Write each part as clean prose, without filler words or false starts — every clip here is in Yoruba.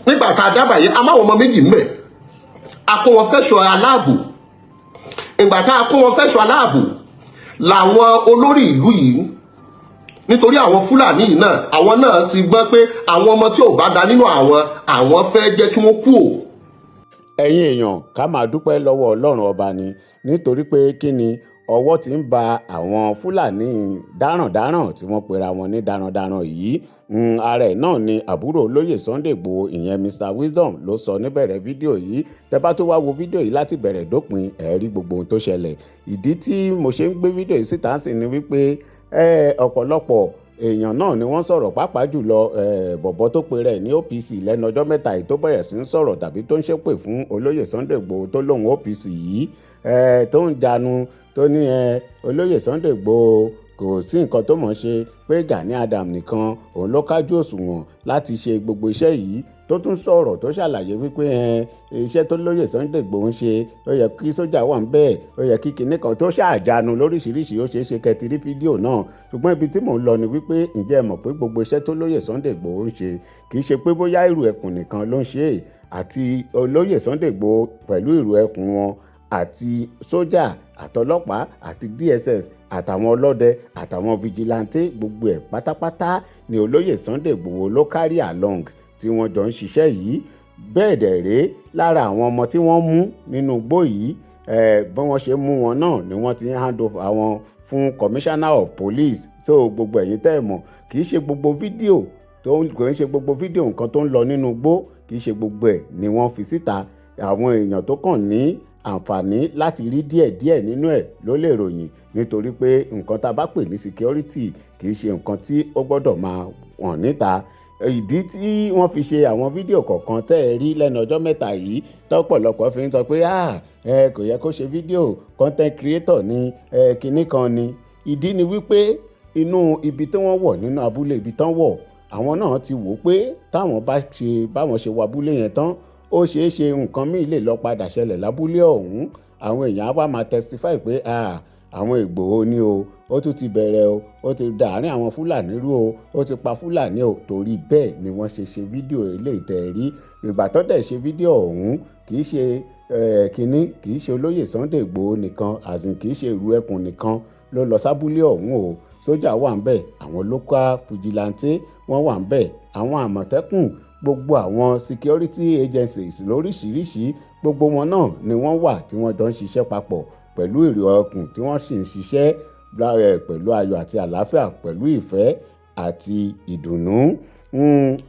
Nígbà tá a dábàá yìí, a máa wọ ọmọ méjì ńbẹ̀, a kó wọn fẹ́ṣọ̀ aláàbò. Ìgbà tá a kó wọn fẹ́ṣọ̀ aláàbò làwọn olórí ìlú yìí, nítorí àwọn Fúlàní yìí náà, àwọn náà ti gbọ́ pé àwọn ọmọ tí ò bá da nínú àwọn, àwọn fẹ́ jẹ́ kí wọ́n kú o. Ẹ̀yin èèyàn, ká máa dúpẹ́ lọ́wọ́ Ọlọ́run Ọba ni, nítorí pé kí ni, ọwọ́ ti ń ba àwọn Fúlàní darandaran tí wọ́n pera wọn ní darandaran yìí. Ara ẹ̀ náà ni àbúrò Olóyè Sunday Igboho, ìyẹn Mr Wisdom, ló sọ níbẹ̀rẹ̀ fídíò yìí. Tẹ́ bá tó wá wo fídíò yìí láti bẹ̀rẹ̀ dópin, ẹ̀ rí gbogbo ohun tó ṣẹlẹ̀. Ìdí tí mo ṣe ń gbé fídíò yìí síta sí ni wípé ọ̀pọ̀lọpọ̀ èèyàn náà ni wọ́n sọ̀rọ̀, pàápàá jùlọ bọ̀bọ̀ tó pe rẹ̀ ní OPC lẹ́nu ọjọ́ mẹ́ta yìí, tó bẹ̀rẹ̀ sí ń sọ̀rọ̀ tàbí tó ń ṣépè fún Olóyè Sunday Igboho, tó lóun OPC yìí, tó ń janu, tó ní Olóyè Sunday Igboho kò sí nǹkan tó mọ̀ ṣe, pé Gani Adams nìkan òun ló kájú òṣùwọ̀n láti ṣe gbogbo iṣẹ́ yìí, tó tún sọ̀rọ̀, tó ṣàlàyé wípé iṣẹ́ tó lóyè Sunday Igboho ń ṣe, ó yẹ kí sójà wà ń bẹ́ẹ̀, ó yẹ kí kinní kan, tó ṣàjánu lóríṣiríṣi. Ó ṣeé ṣe kẹ́ ti rí fídíò náà, ṣùgbọ́n ibi tí mò ń lọ ni wípé, ǹjẹ́ ẹ mọ̀ pé gbogbo iṣẹ́ tó lóyè Sunday Igboho ń ṣe, kì í ṣe pé bóyá Ìrù Ẹkùn nìkan ló ń ṣe é, àti Olóyè Sunday Igboho pẹ̀lú Ìrù Ẹkùn wọn àti sójà àtọlọ́pàá àti DSS àtàwọn ọlọ́dẹ àtàwọn vigilante, gbogbo ẹ̀ pátápátá ni Olóyè Sunday Igboho ló carry along tí wọ́n jọ ń ṣiṣẹ́ yìí. Bẹ́ẹ̀ dẹ̀ rèé, lára àwọn ọmọ tí wọ́n mú nínú igbó yìí, bí wọ́n ṣe mú wọn náà ni wọ́n ti ń hand over wọn fún commissioner of police. Tó gbogbo ẹ̀yin tẹ́ ẹ̀ mọ̀, kì í ṣe gbogbo fídíò tó ń kò ń ṣe gbogbo fídíò nǹkan tó ń lọ nínú igbó, kì í ṣe gbogbo ẹ̀ ni wọ́n fi síta. Àwọn èèyàn tó kàn ní àǹfààní láti rí díẹ̀díẹ̀ nínú ẹ̀ ló lè ròyìn, nítorí pé nǹkan tá a bá pè ní security kì í ṣe nǹkan tí ó gbọ́dọ̀ máa hàn níta. Ìdí tí wọ́n fi ṣe àwọn fídíò kọ̀ọ̀kan tẹ́ ẹ rí lẹ́nu ọjọ́ mẹ́ta yìí, tọ́pọ̀lọpọ̀ fi ń sọ pé, ah, ẹ kò yẹ kó ṣe fídíò, content creator ni ẹ kinní kan ni, ìdí ni wípé inú ibi tí wọ́n wọ̀, nínú abúlé ibi tán wọ̀, àwọn náà ti wò pé táwọn bá ṣe báwọn ṣe wọ abúlé yẹn tán, ó ṣeé ṣe nǹkan míì lè lọ padà ṣẹlẹ̀ lábúlé ọ̀hún. Àwọn èèyàn á wá máa testify pé, ah, àwọn Ìgbòho ni o, ó tún ti bẹ̀rẹ̀ o, ó ti dàárín àwọn Fúlàní rú o, ó ti pa Fúlàní o. Torí bẹ́ẹ̀ ni wọ́n ṣe ṣe fídíò eléyìí tẹ́ ẹ rí. Ìgbà tó dẹ̀ ṣe fídíò ọ̀hún, kì í ṣe kínní, kì í ṣe Olóyè Sunday Ìgbòho nìkan, as in kì í ṣe Ìrù Ẹkùn nìkan ló lọ sábúlé ọ̀hún o. Sójà wà ń bẹ̀, àwọn local vigilante wọ́n wà ń bẹ̀, àwọn Àmọ̀tẹ́kùn, gbogbo àwọn security agencies lóríṣiríṣi, gbogbo wọn náà ni wọ́n wà tí wọ́n jọ ń ṣiṣẹ́ papọ̀ pẹ̀lú Ìrù Ẹkùn, tí wọ́n sì ń ṣiṣẹ́ pẹ̀lú ayọ̀ àti àlàáfíà, pẹ̀lú ìfẹ́ àti ìdùnnú.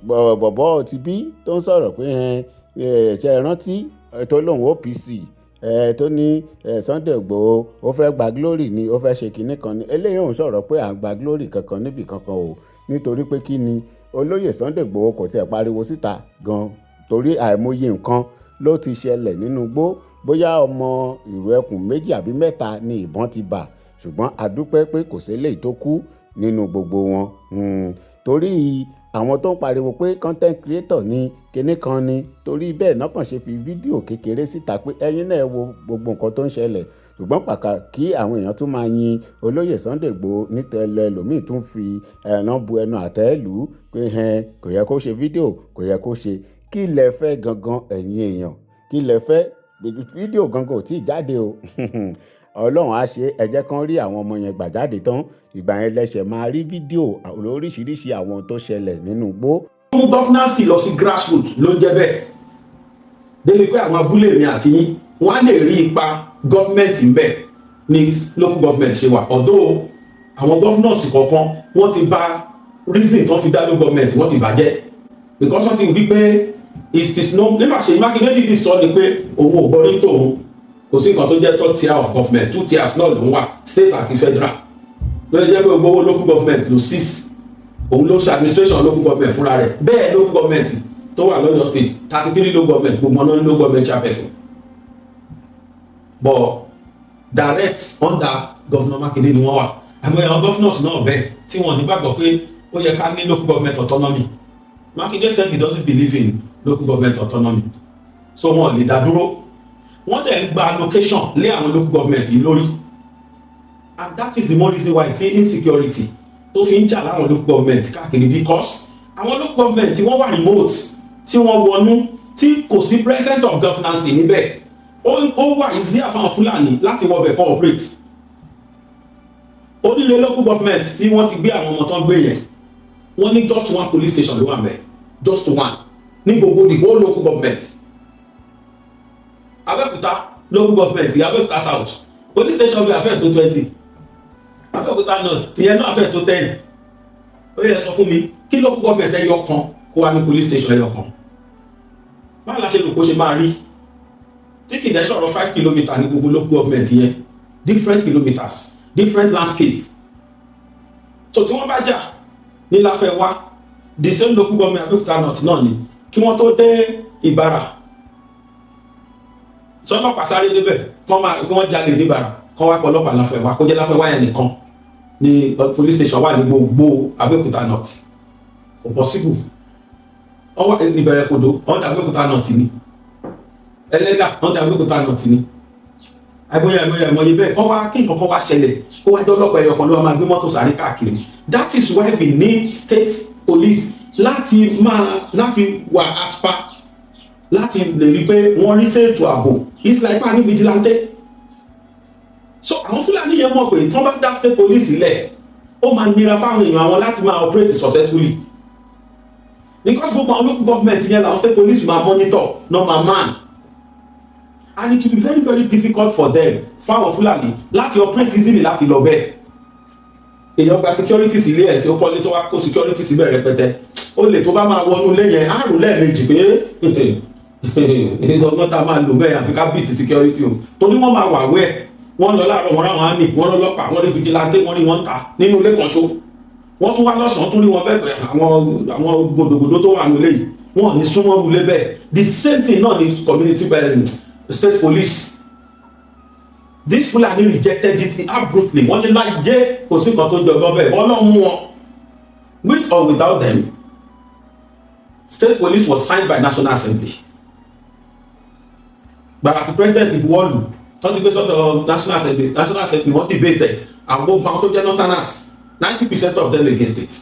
Bọ̀bọ́ ti bí tó ń sọ̀rọ̀ pé ṣe é rántí tó lóun OPC, tó ní Sunday Igboho ó fẹ́ gba glory ni, ó fẹ́ ṣe kinní kan ni. Eléyìí òun sọ̀rọ̀ pé à ń gba glory kankan níbì kankan o, nítorí pé kí ni, Olóyè Sunday Igboho kò tiẹ̀ pariwo síta gan, torí àìmọye nǹkan ló ti ṣẹlẹ̀ nínú igbó. Bóyá ọmọ Ìrù Ẹkùn méjì àbí mẹ́ta ni ìbọn ti bà, ṣùgbọ́n a dúpẹ́ pé kò sí eléyìí tó kú nínú gbogbo wọn. Torí àwọn tó ń pariwo pé content creator ni, kinní kan ni, torí bẹ́ẹ̀ náà kàn ṣe fi fídíò kékeré síta pé ẹ̀yin náà wo gbogbo nǹkan tó ń ṣẹlẹ̀. Ṣùgbọ́n pàkà kí àwọn èèyàn tún máa yin Olóyè Sunday Igboho nítẹ̀lẹ̀, ẹlòmíì tún fi ẹ̀ràn bu ẹnu àtẹ́ lù ú pé kò yẹ kó ṣe fídíò, kò yẹ kó ṣe. Kí lẹ fẹ́ gangan, ẹ̀yin èèyàn? Kí lẹ fẹ́? Fídíò gangan ò tí ì jáde o. Ọlọ́run á ṣe, ẹ jẹ́ kán rí àwọn ọmọ yẹn gbà jáde tán, ìgbà yẹn lẹ́sẹ̀ máa rí fídíò lóríṣiríṣi àwọn tó ṣẹlẹ̀ nínú igbó. Mú governance lọ sí grassroots ló ń jẹ́ bẹ́ẹ̀, débi pé àwọn abúlé mi àti yín, wọ́n á lè rí ipa government ń bẹ̀ ní local government ṣe wà. Although àwọn governors kọ̀ọ̀kan, wọ́n ti bà reason tó fi dá local government, wọ́n ti bàjẹ́, because wọ́n ti rí pé it is no. Nígbà Ṣèyí Mákindé dìdí sọ ni pé òun ò gbọ́rí tòun, kò sí nǹkan tó jẹ́ third tier of government, two tiers náà ló ń wà, state àti federal. Ló jẹ́ pé gbogbo owó local government ló six, òun ló ṣe administration local government fúnra rẹ̀. Bẹ́ẹ̀ local government tó wà lọ́yọ̀ State, 33 local government, gbogbo ọ̀nà local government chairperson, but direct under Governor Mákindé ni wọ́n wà. Àmọ́ àwọn governors náà bẹ́ẹ̀ tí wọ́n nígbàgbọ́ pé ó yẹ ká ní local government autonomy. Mákindé said he doesn't believe in local government autonomy, so wọn lè dá dúró. Wọ́n dẹ̀ ń gba allocation lé àwọn local government yìí lórí, and that is the more reason why tí insecurity tó fi ń jà láwọn local government káàkiri, because àwọn local government tí wọ́n wà remote. Tí wọ́n wọnú, tí kò sí presence of governance níbẹ̀, ó wà easier fáwọn Fúlàní láti wọbẹ̀ cooperate. Oríire local government tí wọ́n ti gbé àwọn ọmọ tán gbé yẹn, wọ́n ní just one police station ló wà ńbẹ̀, just one, ní gbogbo the whole local government. Abẹ́òkúta local government, Abẹ́òkúta South, police station bí afẹ́ tó 20. Abẹ́òkúta North, tìyẹn náà afẹ́ tó 10. Ó yẹ sọ fún mi, kí local government ẹyọ kan kó wá ní police station ẹyọ kan, báwo la ṣe rò kó ṣe máa rí, tí kì í dẹ́ sọ̀rọ̀ 5 kilometre ní gbogbo local government yẹn, different kilometres, different landscape? So tí wọ́n bá jà ní Láfẹ́wá, the same local government, Abẹ́òkúta North náà ni, kí wọ́n tó dé Ìbàrà, sọlọ́pàá sáré débẹ̀, kí wọ́n jalè níbàrà, kán wá pọ̀ ọlọ́pàá Láfẹ́wá, kó jẹ́ Láfẹ́wá yẹn nìkan ní police station wà ní gbogbo Abẹ́òkúta North? Kò possible. Wọ́n wá Ìbẹ̀rẹ̀ Kòdó, under Abẹ́òkúta North ni. Ẹlẹ́gà, under Abẹ́òkúta North ni. Àìmọye, àìmọye, àìmọye bẹ́ẹ̀. Kọ́ wá kí nǹkan kan wá ṣẹlẹ̀, kó wá jẹ́ ọlọ́pàá ẹyọ kan ló wá máa gbé mọ́tò sáré káàkiri. That is why we need state police láti wà at par, láti lè rí pé wọ́n rí ṣètò ààbò. It's like pa ní vigilante. So àwọn Fúlàní yẹn mọ̀ pé tí wọ́n bá dá state police sílẹ̀, ó máa nira fáwọn èèyàn àwọn láti máa operate successfully, because gbogbo àwọn local government yẹn làwọn state police máa monitor, náà máa man, and it will be very, very difficult for them, fáwọn Fúlàní, láti operate easily, láti lọ bẹ́ẹ̀. Èèyàn gba security sílé ẹ̀ sí, ó kọ́lé tó wá kó security síbẹ̀ rẹpẹtẹ, ó lè tó bá máa wọnú ilé yẹn, á rò lẹ́ẹ̀mejì pé ọgbọ́n tá a máa lò bẹ́ẹ̀, àfi ká beat security o, torí wọ́n máa wà wẹ́. Wọ́n lọ láàárọ̀, wọn ráwọn army, wọ́n lọ́lọ́pàá, wọ́n rí vigilante, wọ́n rí wọn ta nínú ilé kan ṣó. Wọ́n tún wá lọ́sàn-án, tún rí wọn bẹ́ẹ̀. Àwọn gbòdògbòdò tó wà nílé yìí, wọ́n ò ní súnmọ́ ilé bẹ́ẹ̀. The same thing náà ní community, state police. This Fulani rejected it abruptly. Wọ́n ní láyé, kò sí nǹkan tó jọ gbọ́ bẹ́ẹ̀. Wọ́n lọ́ mú wọn. With or without them, state police was signed by National Assembly. Gbàrà tí president buwọ́lù tó ti gbé sọ́dọ̀ National Assembly, National Assembly wọ́n debate ẹ̀. Àwọn gbogbo àwọn tó jẹ́ northerners, 90% of them against it,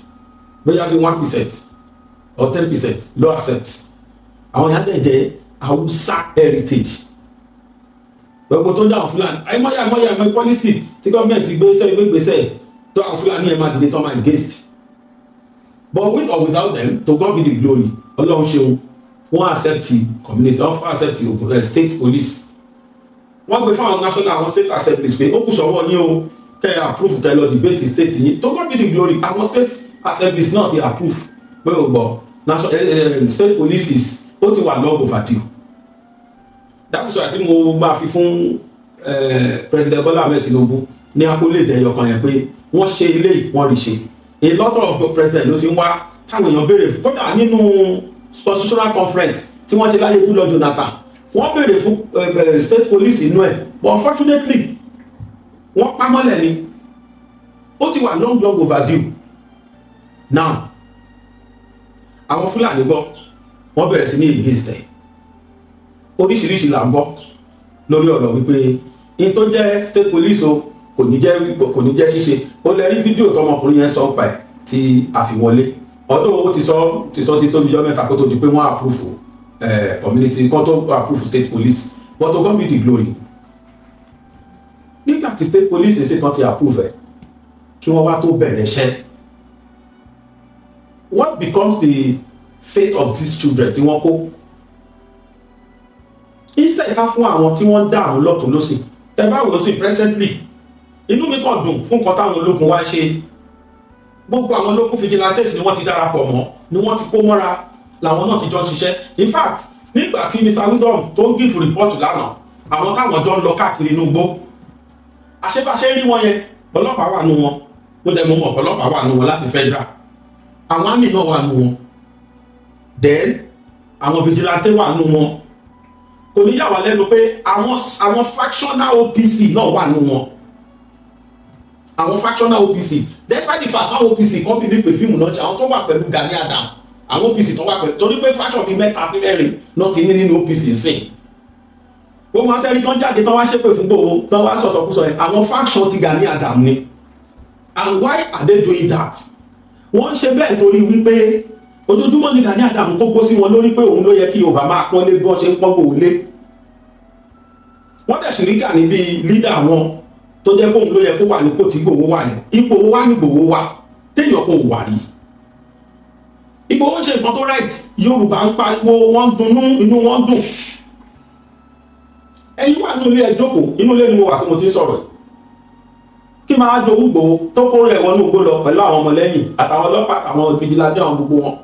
bóyá bí 1% or 10% ló accept. Àwọn yẹn dẹ̀ jẹ́ Hausa heritage. Gbogbo tó ń jẹ́ àwọn Fúlàní, àìmọye, àìmọye, àìmọye policy tí gọ́ọ̀mẹ̀ntì gbé sẹ́ gbé gbèsè tó, àwọn Fúlàní yẹn máa dìde tó máa against. But with or without them, to God be the glory. Ọlọ́run ṣeun, wọ́n accept community, wọ́n accept state police. Wọ́n gbé fáwọn national, àwọn state assemblies pé ó kù sọ́wọ́ yín o, kẹ́ ẹ approve, kẹ́ ẹ lọ debate state yín. To God be the glory, àwọn state assemblies náà ti approve pé o gbọ́, national state police is, ó ti wà long overdue. That is why tí mo máa fi fún President Bola Ahmed Tinubu ní akólèdè ẹyọkan yẹn pé wọ́n ṣe ilé, wọ́n rí ṣe. A lot of president ló ti ń wá táwọn èèyàn béèrè fún. Kódà nínú constitutional conference tí wọ́n ṣe láyé Goodluck Jonathan, wọ́n béèrè fún state police inú ẹ̀, but unfortunately wọ́n pamọ́lẹ̀ ni. Ó ti wà long, long overdue. Now àwọn Fúlàní gbọ́, wọ́n bẹ̀rẹ̀ sí ní against ẹ̀. Oríṣiríṣi là ń gbọ́ lórí ọ̀rọ̀ wípé in tó jẹ́ state police o, kò ní jẹ́ ṣíṣe. Ó lè rí fídíò tọmọkùnrin yẹn sọ pa ẹ̀ tí a fi wọlé ọdún. Ó ti sọ ti tóbi jọ mẹ́ta kó tó di pé wọ́n approve community kan tó approve state police. But to God be the glory, nígbà tí state police ṣe tán ti approve ẹ̀, kí wọ́n wá tó bẹ̀rẹ̀ iṣẹ́, what becomes the fate of these children tí wọ́n kó? Instead ká fún àwọn tí wọ́n ń dààmú lọ́tún lọ́sì. Tẹ bá wò ó sí presently, inú mi kàn dùn fún nǹkan táwọn ológun wá ṣe. Gbogbo àwọn ológun vigilantes ni wọ́n ti darapọ̀ mọ́, ni wọ́n ti kó mọ́ra, làwọn náà ti jọ ń ṣiṣẹ́. In fact, nígbà tí Mr Wisdom tó ń give report lánàá, àwọn táwọn jọ ń lọ káàkiri inú igbó, àṣebáṣe rí wọn yẹn, ọlọ́pàá wà nù wọn. Mo dẹ̀ mọ̀ mọ̀ ọlọ́pàá wà nù wọn láti federal, àwọn army náà wà nù wọn, then àwọn vigilante wà nù wọn. Kò ní yà wá lẹ́nu pé àwọn factional OPC náà wà nù wọn, àwọn factional OPC, despite the fact àwọn OPC kan bí wípé fíìmù náà ṣe, àwọn tó wà pẹ̀lú Gani Adam, àwọn OPC tó wà pẹ̀lú, torí pé faction bíi mẹ́ta sí mẹ́rin náà ti ní nínú OPC sìn. Gbogbo àwọn tẹ́rí tán jáde tán wá ṣépè fún gbogbo tán wá sọ̀sọ̀kúsọ yẹn, àwọn faction ti Gani Adam ni. And why are they doing that? Wọ́n ń ṣe bẹ́ẹ̀ torí wípé Ojoojúmọ́ ní Gani Adams kó gbó sí wọn lórí pé òun ló yẹ kí Yorùbá máa pọ́n lé bí wọ́n ṣe ń pọ́n Ìgbòho lé. Wọ́n dẹ̀ sì rí Gani bíi leader wọn, tó jẹ́ kóun ló yẹ kó wà nípò tí Ìgbòho wà yẹn. Ipò wo wá ní Ìgbòho wà téèyàn kò wà rí? Ìgbòho ṣe nǹkan tó right. Yorùbá ń pariwo, wọ́n ń dunnú, inú wọn dùn. Ẹ̀yin wà nínú ilé, ẹ jókòó. Inú ilé ni mo wà tí mo ti ń sọ̀rọ̀ yìí. Kí máa jowú Ìgbòho tó kórè ẹ̀wọ̀n ní igbó lọ pẹ̀lú àwọn ọmọlẹ́yìn àtàwọn ọlọ́pàá àtàwọn vigilante, àwọn gbogbo wọn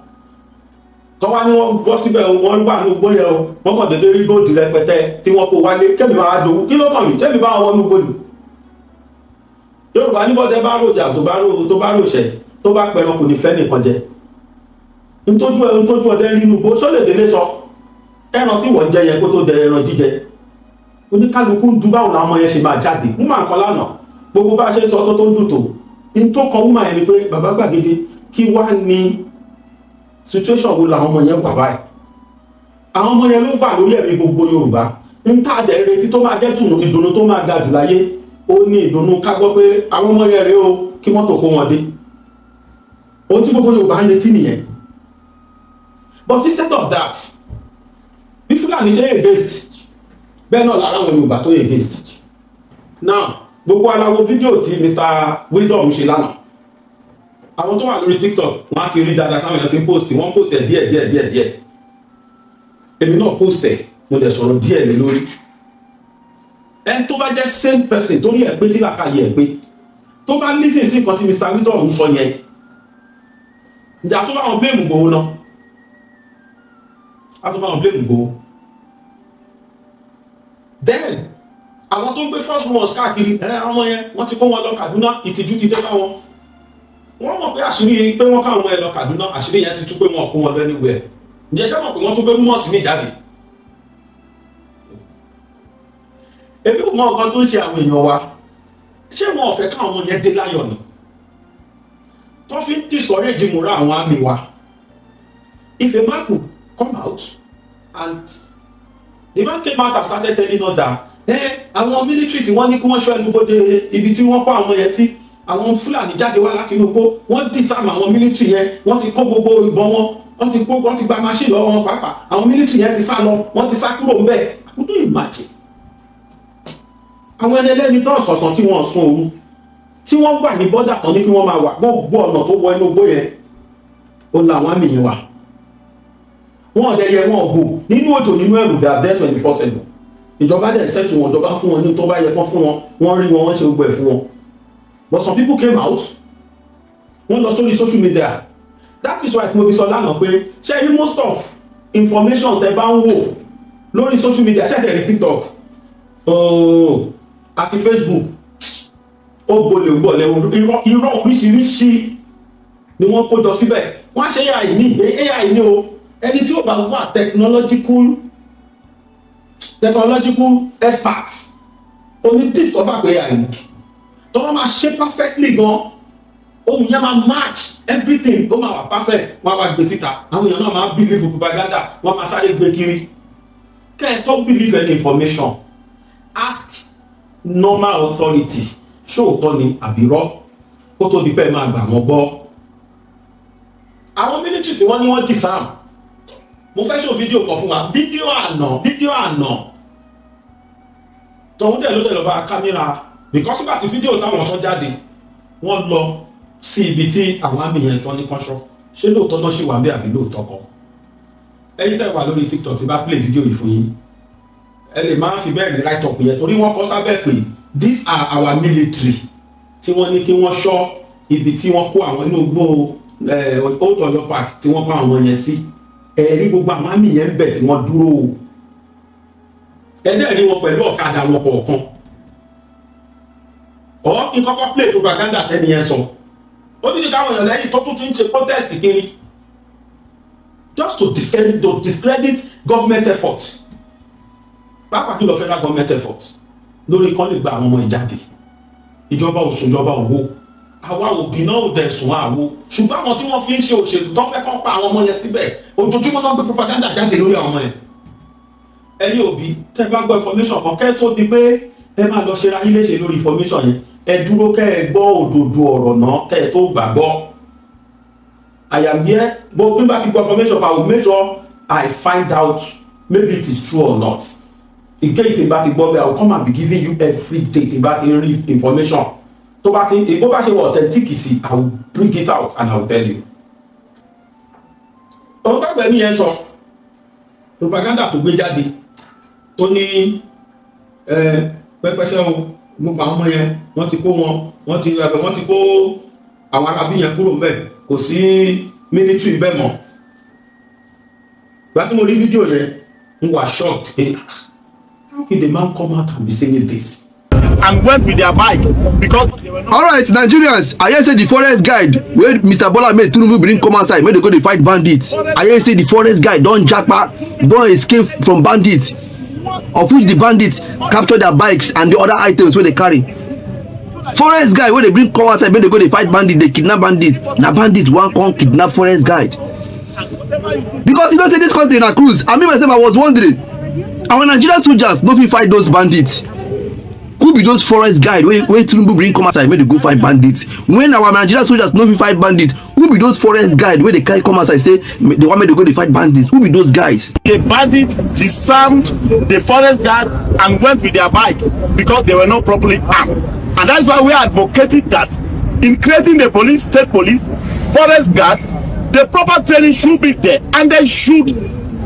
tọ́wá ní wọ́n bọ́ síbẹ̀, wọ́n wà ní igbó yẹn o, wọ́n kàn déédéé rí gold rẹpẹtẹ tí wọ́n kó wálé. Kẹ́mi máa jowú, kí ló kàn mí? Ṣé mi bá wọn wọnú igbó ni? Yorùbá ní bọ́dẹ bá ròjà, tó bá ròṣẹ̀, tó bá pẹran, kò ní fẹ́ nìkan jẹ. Ntójú ẹ, ntójú ọdẹ rí inú igbó, sólè délé sọ ẹran tí wọ́n jẹ yẹn kó tó dẹ ẹran jíjẹ. Oníkálukú ń du báwo làwọn ọmọ yẹn ṣe máa jáde. Wúmà nǹkan lánàá, gbogbo bá a ṣe ń sọ tó ń dùn tó n tó kan wúmà yẹn ni pé, bàbá gbàgede, kí wá ní situation wo làwọn ọmọ yẹn wà báyìí? Àwọn ọmọ yẹn ló wà lórí ẹ̀mí gbogbo Yorùbá. Ń tà dẹ̀ retí tó máa jẹ́ tùnú, ìdùnnú tó máa ga jù láyé, ó ní ìdùnnú ká gbọ́ pé àwọn ọmọ yẹn rèé o, kí mọ́tò kó wọn dé. Ohun tí gbogbo Yorùbá ń retí nìyẹn. But instead of that, bí Fúlàní ṣe against, bẹ́ẹ̀ náà lára àwọn Yorùbá tó against. Now, gbogbo aláwo fídíò tí Mr Wisdom ṣe lánàá. Àwọn tó wà lórí TikTok, wọ́n á ti rí dáadáa táwọn èèyàn ti ń post. Wọ́n post ẹ̀ díẹ̀ díẹ̀ díẹ̀ díẹ̀. Èmi náà post ẹ̀, mo dẹ̀ sọ̀rọ̀ díẹ̀ lé lórí. Ẹni tó bá jẹ́ same person torí ẹ̀ pé tí làkàyè ẹ̀ pé, tó bá listen sí nǹkan tí Mr Wisdom sọ yẹn, ǹjẹ́ àtúbà wọn blame Ìgbòho náà? Àtúbà wọn blame Ìgbòho. Then àwọn tó ń gbé false rumors káàkiri ẹ, àwọn ọmọ yẹn, wọ́n ti kó wọn lọ Kaduna, ìtìjú ti dé bá wọn. Wọ́n mọ̀ pé àṣírí pé wọ́n káwọn ọmọ yẹn lọ Kaduna, àṣírí yẹn ti tú pé wọn kó wọn lọ anywhere. Ǹjẹ́ jẹ́ mọ̀ pé wọ́n tún gbé rumors mi jáde? Èmi ò mọ nǹkan tó ń ṣe àwọn èèyàn wa. Ṣé wọn ò fẹ́ káwọn ọmọ yẹn dé láyọ̀ ni tó fi ń discourage moral àwọn army wa? If a man could come out, and the man came out and started telling us that àwọn military tí wọ́n ní kí wọ́n ṣọ́ ẹnubodè ibi tí wọ́n kó àwọn yẹn sí, àwọn Fúlàní jáde wá láti inú igbó, wọ́n disarm àwọn military yẹn, wọ́n ti kó gbogbo ìbọn wọn, wọ́n ti kó, wọ́n ti gba machine lọ́wọ́ wọn pàápàá, àwọn military yẹn ti sá lọ, wọ́n ti sá kúrò ńbẹ̀. Could you imagine? Àwọn ẹni ẹlẹ́ni tó ọ̀sọ̀ọ̀sán tí wọ́n sún òru, tí wọ́n wà ní border tán ní kí wọ́n máa wà, gbogbo ọ̀nà tó wọ inú igbó yẹn ó la àwọn army yẹn wà. Wọn ọ̀dẹ̀ yẹ wọn bò nínú òjò, nínú ẹ̀rù, they are there 24/7. Ìjọba dẹ̀ ṣètò wọn, ìjọba fún wọn ní tó bá yẹ kán fún wọn, wọ́n rí wọn, wọ́n ṣe gbogbo ẹ̀ fún wọn. But some people came out, wọ́n lọ sórí social media. That is why mo fi sọ lánàá pé, ṣé rí most of information tẹ bá ń wò lórí social media, ṣé tẹ̀lé TikTok, oh, àti Facebook, ó gbolè gbọ̀lẹ̀, irọ́ oríṣiríṣi ni wọ́n kó jọ síbẹ̀. Wọ́n á ṣe AI ní AI ní o. Ẹni tí ó bá wà technological expert oní discover pé AI ní tó wọ́n máa ṣe perfectly gan, ohun yẹn máa match everything, ó máa wà perfect. Wọ́n á wá gbé síta, àwọn èèyàn náà máa believe propaganda, wọ́n máa sáré gbé kiri. Kẹ́ ẹ tó believe any information, ask normal authority, ṣóòótọ́ ni àbírọ́, kó tó di pé ẹ máa gbà wọ́n gbọ́. Àwọn military tí wọ́n ní wọ́n disarm, mo fẹ́ ṣe fídíò kan fún wa, fídíò àná, fídíò àná tọ̀hún dẹ̀ ló dẹ̀ lọ bá kámẹ́rà, because nígbà tí fídíò táwọn sọ jáde, wọ́n lọ sí ibi tí àwọn army yẹn tán ní kánṣọ́. Ṣé lóòótọ́ náà ṣì wà bí, àbí lóòótọ́ kọ́? Ẹ̀yin tẹ́ wà lórí TikTok, tí bá play fídíò yìí fún yín, ẹ lè máa fi bẹ́ẹ̀ ní write up yẹn, torí wọ́n kọ sábẹ́ pé these are our military tí wọ́n ní kí wọ́n ṣọ́ ibi tí wọ́n kó àwọn inú igbó Old Ọ̀yọ́ Park tí wọ́n kó àwọn yẹn sí. Ẹ̀rí gbogbo àwọn army yẹn ń bẹ̀ tí wọ́n dúró o. Ẹ̀dẹ̀ rí wọn pẹ̀lú ọ̀kadà wọn kọ̀ọ̀kan. Ọ̀ kí n kọ́kọ́ play propaganda tẹ́ni yẹn sọ. Ó ní káwọn èèyàn lẹ́yìn tó tún ti ń ṣe protest kiri just to discredit government effort, pàápàá jùlọ federal government effort lórí kan lè gba àwọn ọmọ ìjáde. Ìjọba ò sùn, ìjọba ò wó, àwa òbí náà ò dẹ̀ sùn àwo. Ṣùgbọ́n àwọn tí wọ́n fi ń ṣe òṣèlú tó fẹ́ kọ́ pa àwọn ọmọ yẹn síbẹ̀, ojoojúmọ́ náà gbé propaganda jáde lórí àwọn ọmọ yẹn. Ẹ̀yin òbí, tẹ́ bá gbọ́ information kan, kẹ́ tó di pé ẹ máa lọ ṣe ra yín léṣe lórí information yẹn, ẹ dúró kẹ́ ẹ gbọ́ òdodo ọ̀rọ̀ náà kẹ́ ẹ tó gbàgbọ́. I am here, but bí bá ti gbọ́ information, I will make sure I find out maybe it is true or not. In case tí n bá ti gbọ́ bẹ́ẹ̀, I will come and be giving you every day tí n bá ti ń rí information tó bá ti bó bá ṣe wọ authentic sí, I will bring it out and I will tell you. Ohun tọ́gbẹ́ni yẹn sọ, propaganda tó gbé jáde, tó ní pẹ́pẹ́sẹ́ o, gbogbo àwọn ọmọ yẹn, wọ́n ti kó wọn, wọ́n ti kó àwọn arábí yẹn kúrò ńbẹ̀, kò sí military bẹ́ẹ̀ mọ́. Gba tí mo rí fídíò yẹn, n wà shocked pé how can the man come out and be saying this? And went with their bike because they were not. Alright, Nigerians, I hear say the forest guide wey Mr. Bola Ahmed Tinubu bring come outside make dey go dey fight bandits, I hear say the forest guide don japa, don escape from bandits, of which the bandits capture their bikes and the other items wey dey carry. Forest guide wey dey bring come outside make dey go dey fight bandits, dey kidnap bandits, na bandits wan come kidnap forest guide. Because you know say this country na cruise. I mean, myself, I was wondering, our Nigerian soldiers no fit fight those bandits. Who be those forest guide wey Tinubu bring come outside make dey go fight bandits? When our Nigerian soldiers no fit fight bandits, who be those forest guide wey dey carry come outside say they wan make dey go dey fight bandits? Who be those guys? The bandits disarmed the forest guard and went with their bike because they were not properly armed. And that's why we are advocating that in creating the police, state police, forest guard, the proper training should be there and they should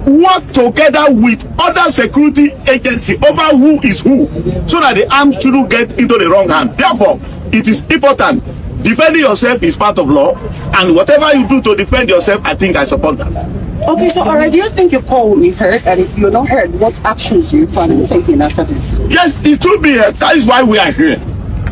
work together with other security agency over who is who, so that the arms shouldn't get into the wrong hand. Therefore, it is important. Defending yourself is part of law, and whatever you do to defend yourself, I think I support that. Okay, so alright, do you think your call will be heard? And if you're not heard, what actions do you plan on taking after this? Yes, it should be heard. That is why we are here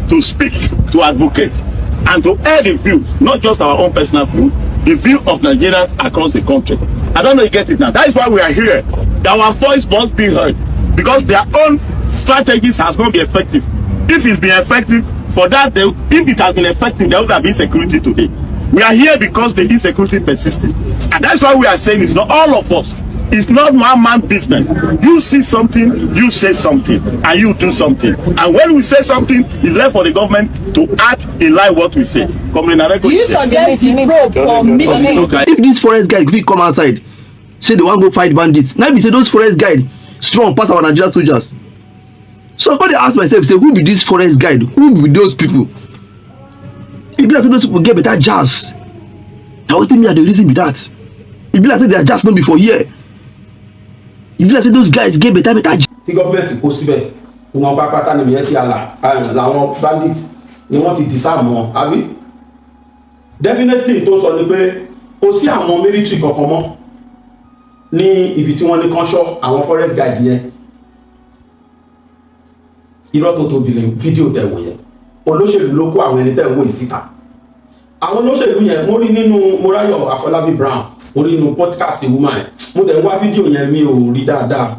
to speak, to advocate, and to air the view, not just our own personal view, the view of Nigerians across the country. I don't know you get it now. That is why we are here. That our voice must be heard because their own strategies has not been effective. If it's been effective, for that, if it has been effective, there would have been security today. We are here because the insecurity persisted. And that's why we are saying it's not all of us. It's not one man business. You see something, you say something, and you do something. And when we say something, it's left for the government to act in line what we say. Comrade Nareko Do you is here. suggest the probe for military? If this forest guide fit come outside say they wan go fight bandits, na be say those forest guide strong pass our Nigerian soldiers. So I come dey ask myself say, who be this forest guide? Who be those people? E be like say those people get better jazz. Na wetin me I dey reason be that. E be like say their jazz no be for here. E be like say those guys get better better. Tí government kó síbẹ̀ wọn pápátá ni ìyẹn ti àlà làwọn bandit ni wọ́n ti disarm wọn, àbí? Definitely, tó sọ ni pé kò sí àwọn military kankan mọ́ ní ibi tí wọ́n ní kán ṣọ́ àwọn forest guide yẹn. Irọ́ tó tóbi lè fídíò tẹ̀ wò yẹn. Olóṣèlú ló kó àwọn ẹni tẹ̀ ń wò yìí síta. Àwọn olóṣèlú yẹn, mo rí nínú Moráyọ̀ Àfọlábí Brown, mo rí nínú podcast woman yẹn. Mo dẹ̀ ń wá fídíò yẹn, mi ò rí dáadáa.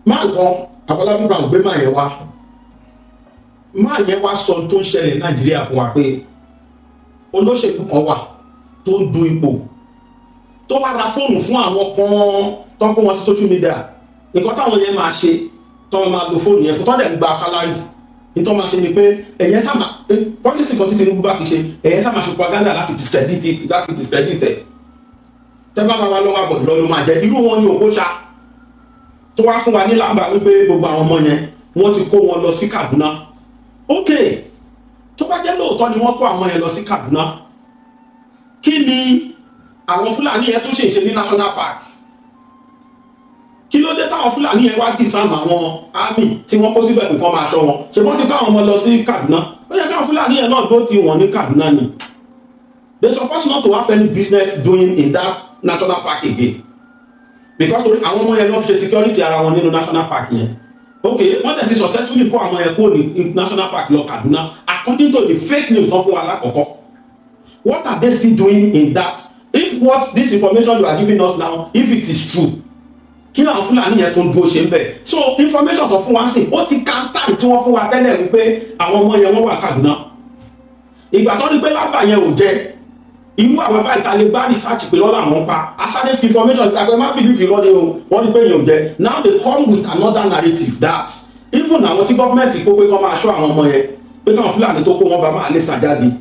Máa nǹkan Àfọlábí Brown gbé máa yẹn wá, máa yẹn wá sọ tó ń ṣẹlẹ̀ Nàìjíríà fún wa pé olóṣèlú kan wà tó ń du ipò, tó wá ra fóònù fún àwọn kan tó ń kó wọn sí social media. Nǹkan táwọn yẹn máa ṣe, tó máa lo fóònù yẹn fún, tó dẹ̀ ń gba salary, nítorí máa ṣe ni pé ẹ̀yẹn sábà policy kan tí Tinubu bá ti ṣe, ẹ̀yẹn sábà ṣe propaganda láti discredit ẹ̀. Tẹ́ bá máa wá lọ́wọ́ àbọ̀, ìrọ́ ló máa jẹ́. Irú wọn ni Okocha tó wá fún wa ní làbà wípé gbogbo àwọn ọmọ yẹn, wọ́n ti kó wọn lọ sí Kaduna. Ok, tó bá jẹ́ lóòótọ́ ni wọ́n kó àwọn yẹn lọ sí Kaduna, kí ni àwọn Fúlàní yẹn tún ṣe ṣe ní national park? Kí ló dé táwọn Fúlàní yẹn wá disarm àwọn army tí wọ́n kó síbẹ̀ pé kán máa ṣọ́ wọn? Ṣe wọ́n ti ká àwọn ọmọ lọ sí Kaduna? Ó yẹ káwọn Fúlàní yẹn náà dó ti wọ̀n ní Kaduna ni. They suppose not to have any business doing in that national park again, because torí àwọn ọmọ yẹn lọ fi ṣe security ara wọn nínú national park yẹn. Ok, wọ́n dẹ̀ ti successfully kó àwọn yẹn kúrò ní national park lọ Kaduna, according to the fake news wọ́n fún wa lákọ̀ọ́kọ́. What are they still doing in that? If what this information you are giving us now, if it is true, kí làwọn Fúlàní yẹn tó ń dúró ṣe ń bẹ̀? So information tó fún wa sí, ó ti counter tí wọ́n fún wa tẹ́lẹ̀ wípé àwọn ọmọ yẹn, wọ́n wà Kaduna. Ìgbà tó ní pé lábà yẹn ò jẹ irú àwọn báyìí, ta lè bá research pé lọ́la àwọn pa asáré fi information sí àgbẹ̀ má believe irọ́ ni o. Wọ́n ní pé yẹn ò jẹ. Now they come with another narrative that even àwọn tí gọ́ọ̀mẹ̀ntì kó pé kọ́ máa ṣọ́ àwọn ọmọ yẹn, pé káwọn Fúlàní tó kó wọn bá máa lè sàjáde.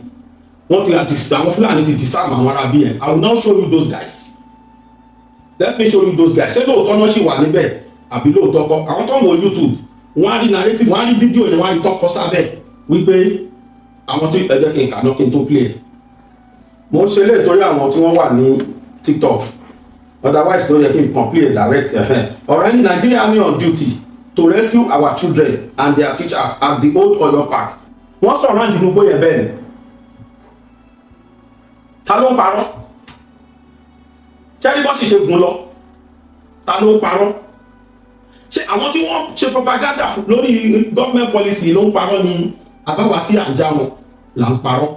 Wọ́n ti àwọn Fúlàní ti disarm àwọn ará bí yẹn. I will now show you those guys. Let me show you those guys. Ṣé lóòótọ́ náà ṣì wà níbẹ̀ àbí lóòótọ́ kọ́? Àwọn tó ń wo YouTube, wọ́n á rí narrative, wọ́n á rí fídíò yẹn, wọ́n á rí tọ́kọ sábẹ́ wípé àwọn tí ẹ jẹ́ kí n kà náà kí n tó play ẹ̀. Mo ń ṣe lé torí àwọn tí wọ́n wà ní TikTok, otherwise ló yẹ kí n kàn play direct. Ọ̀rọ̀ ẹni Nigeria Army on duty to rescue our children and their teachers at the Old Oyo Park. Wọ́n sọ̀rọ̀ àǹdí inú gbóyè bẹ́ẹ̀ ni. Ta ló ń parọ́? Ṣẹ́rí bọ́ sì ṣe gùn lọ. Ta ló ń parọ́? Ṣé àwọn tí wọ́n ṣe propaganda lórí government policy ló ń parọ́ ni, àbáwá tí à ń já wọn là ń parọ́?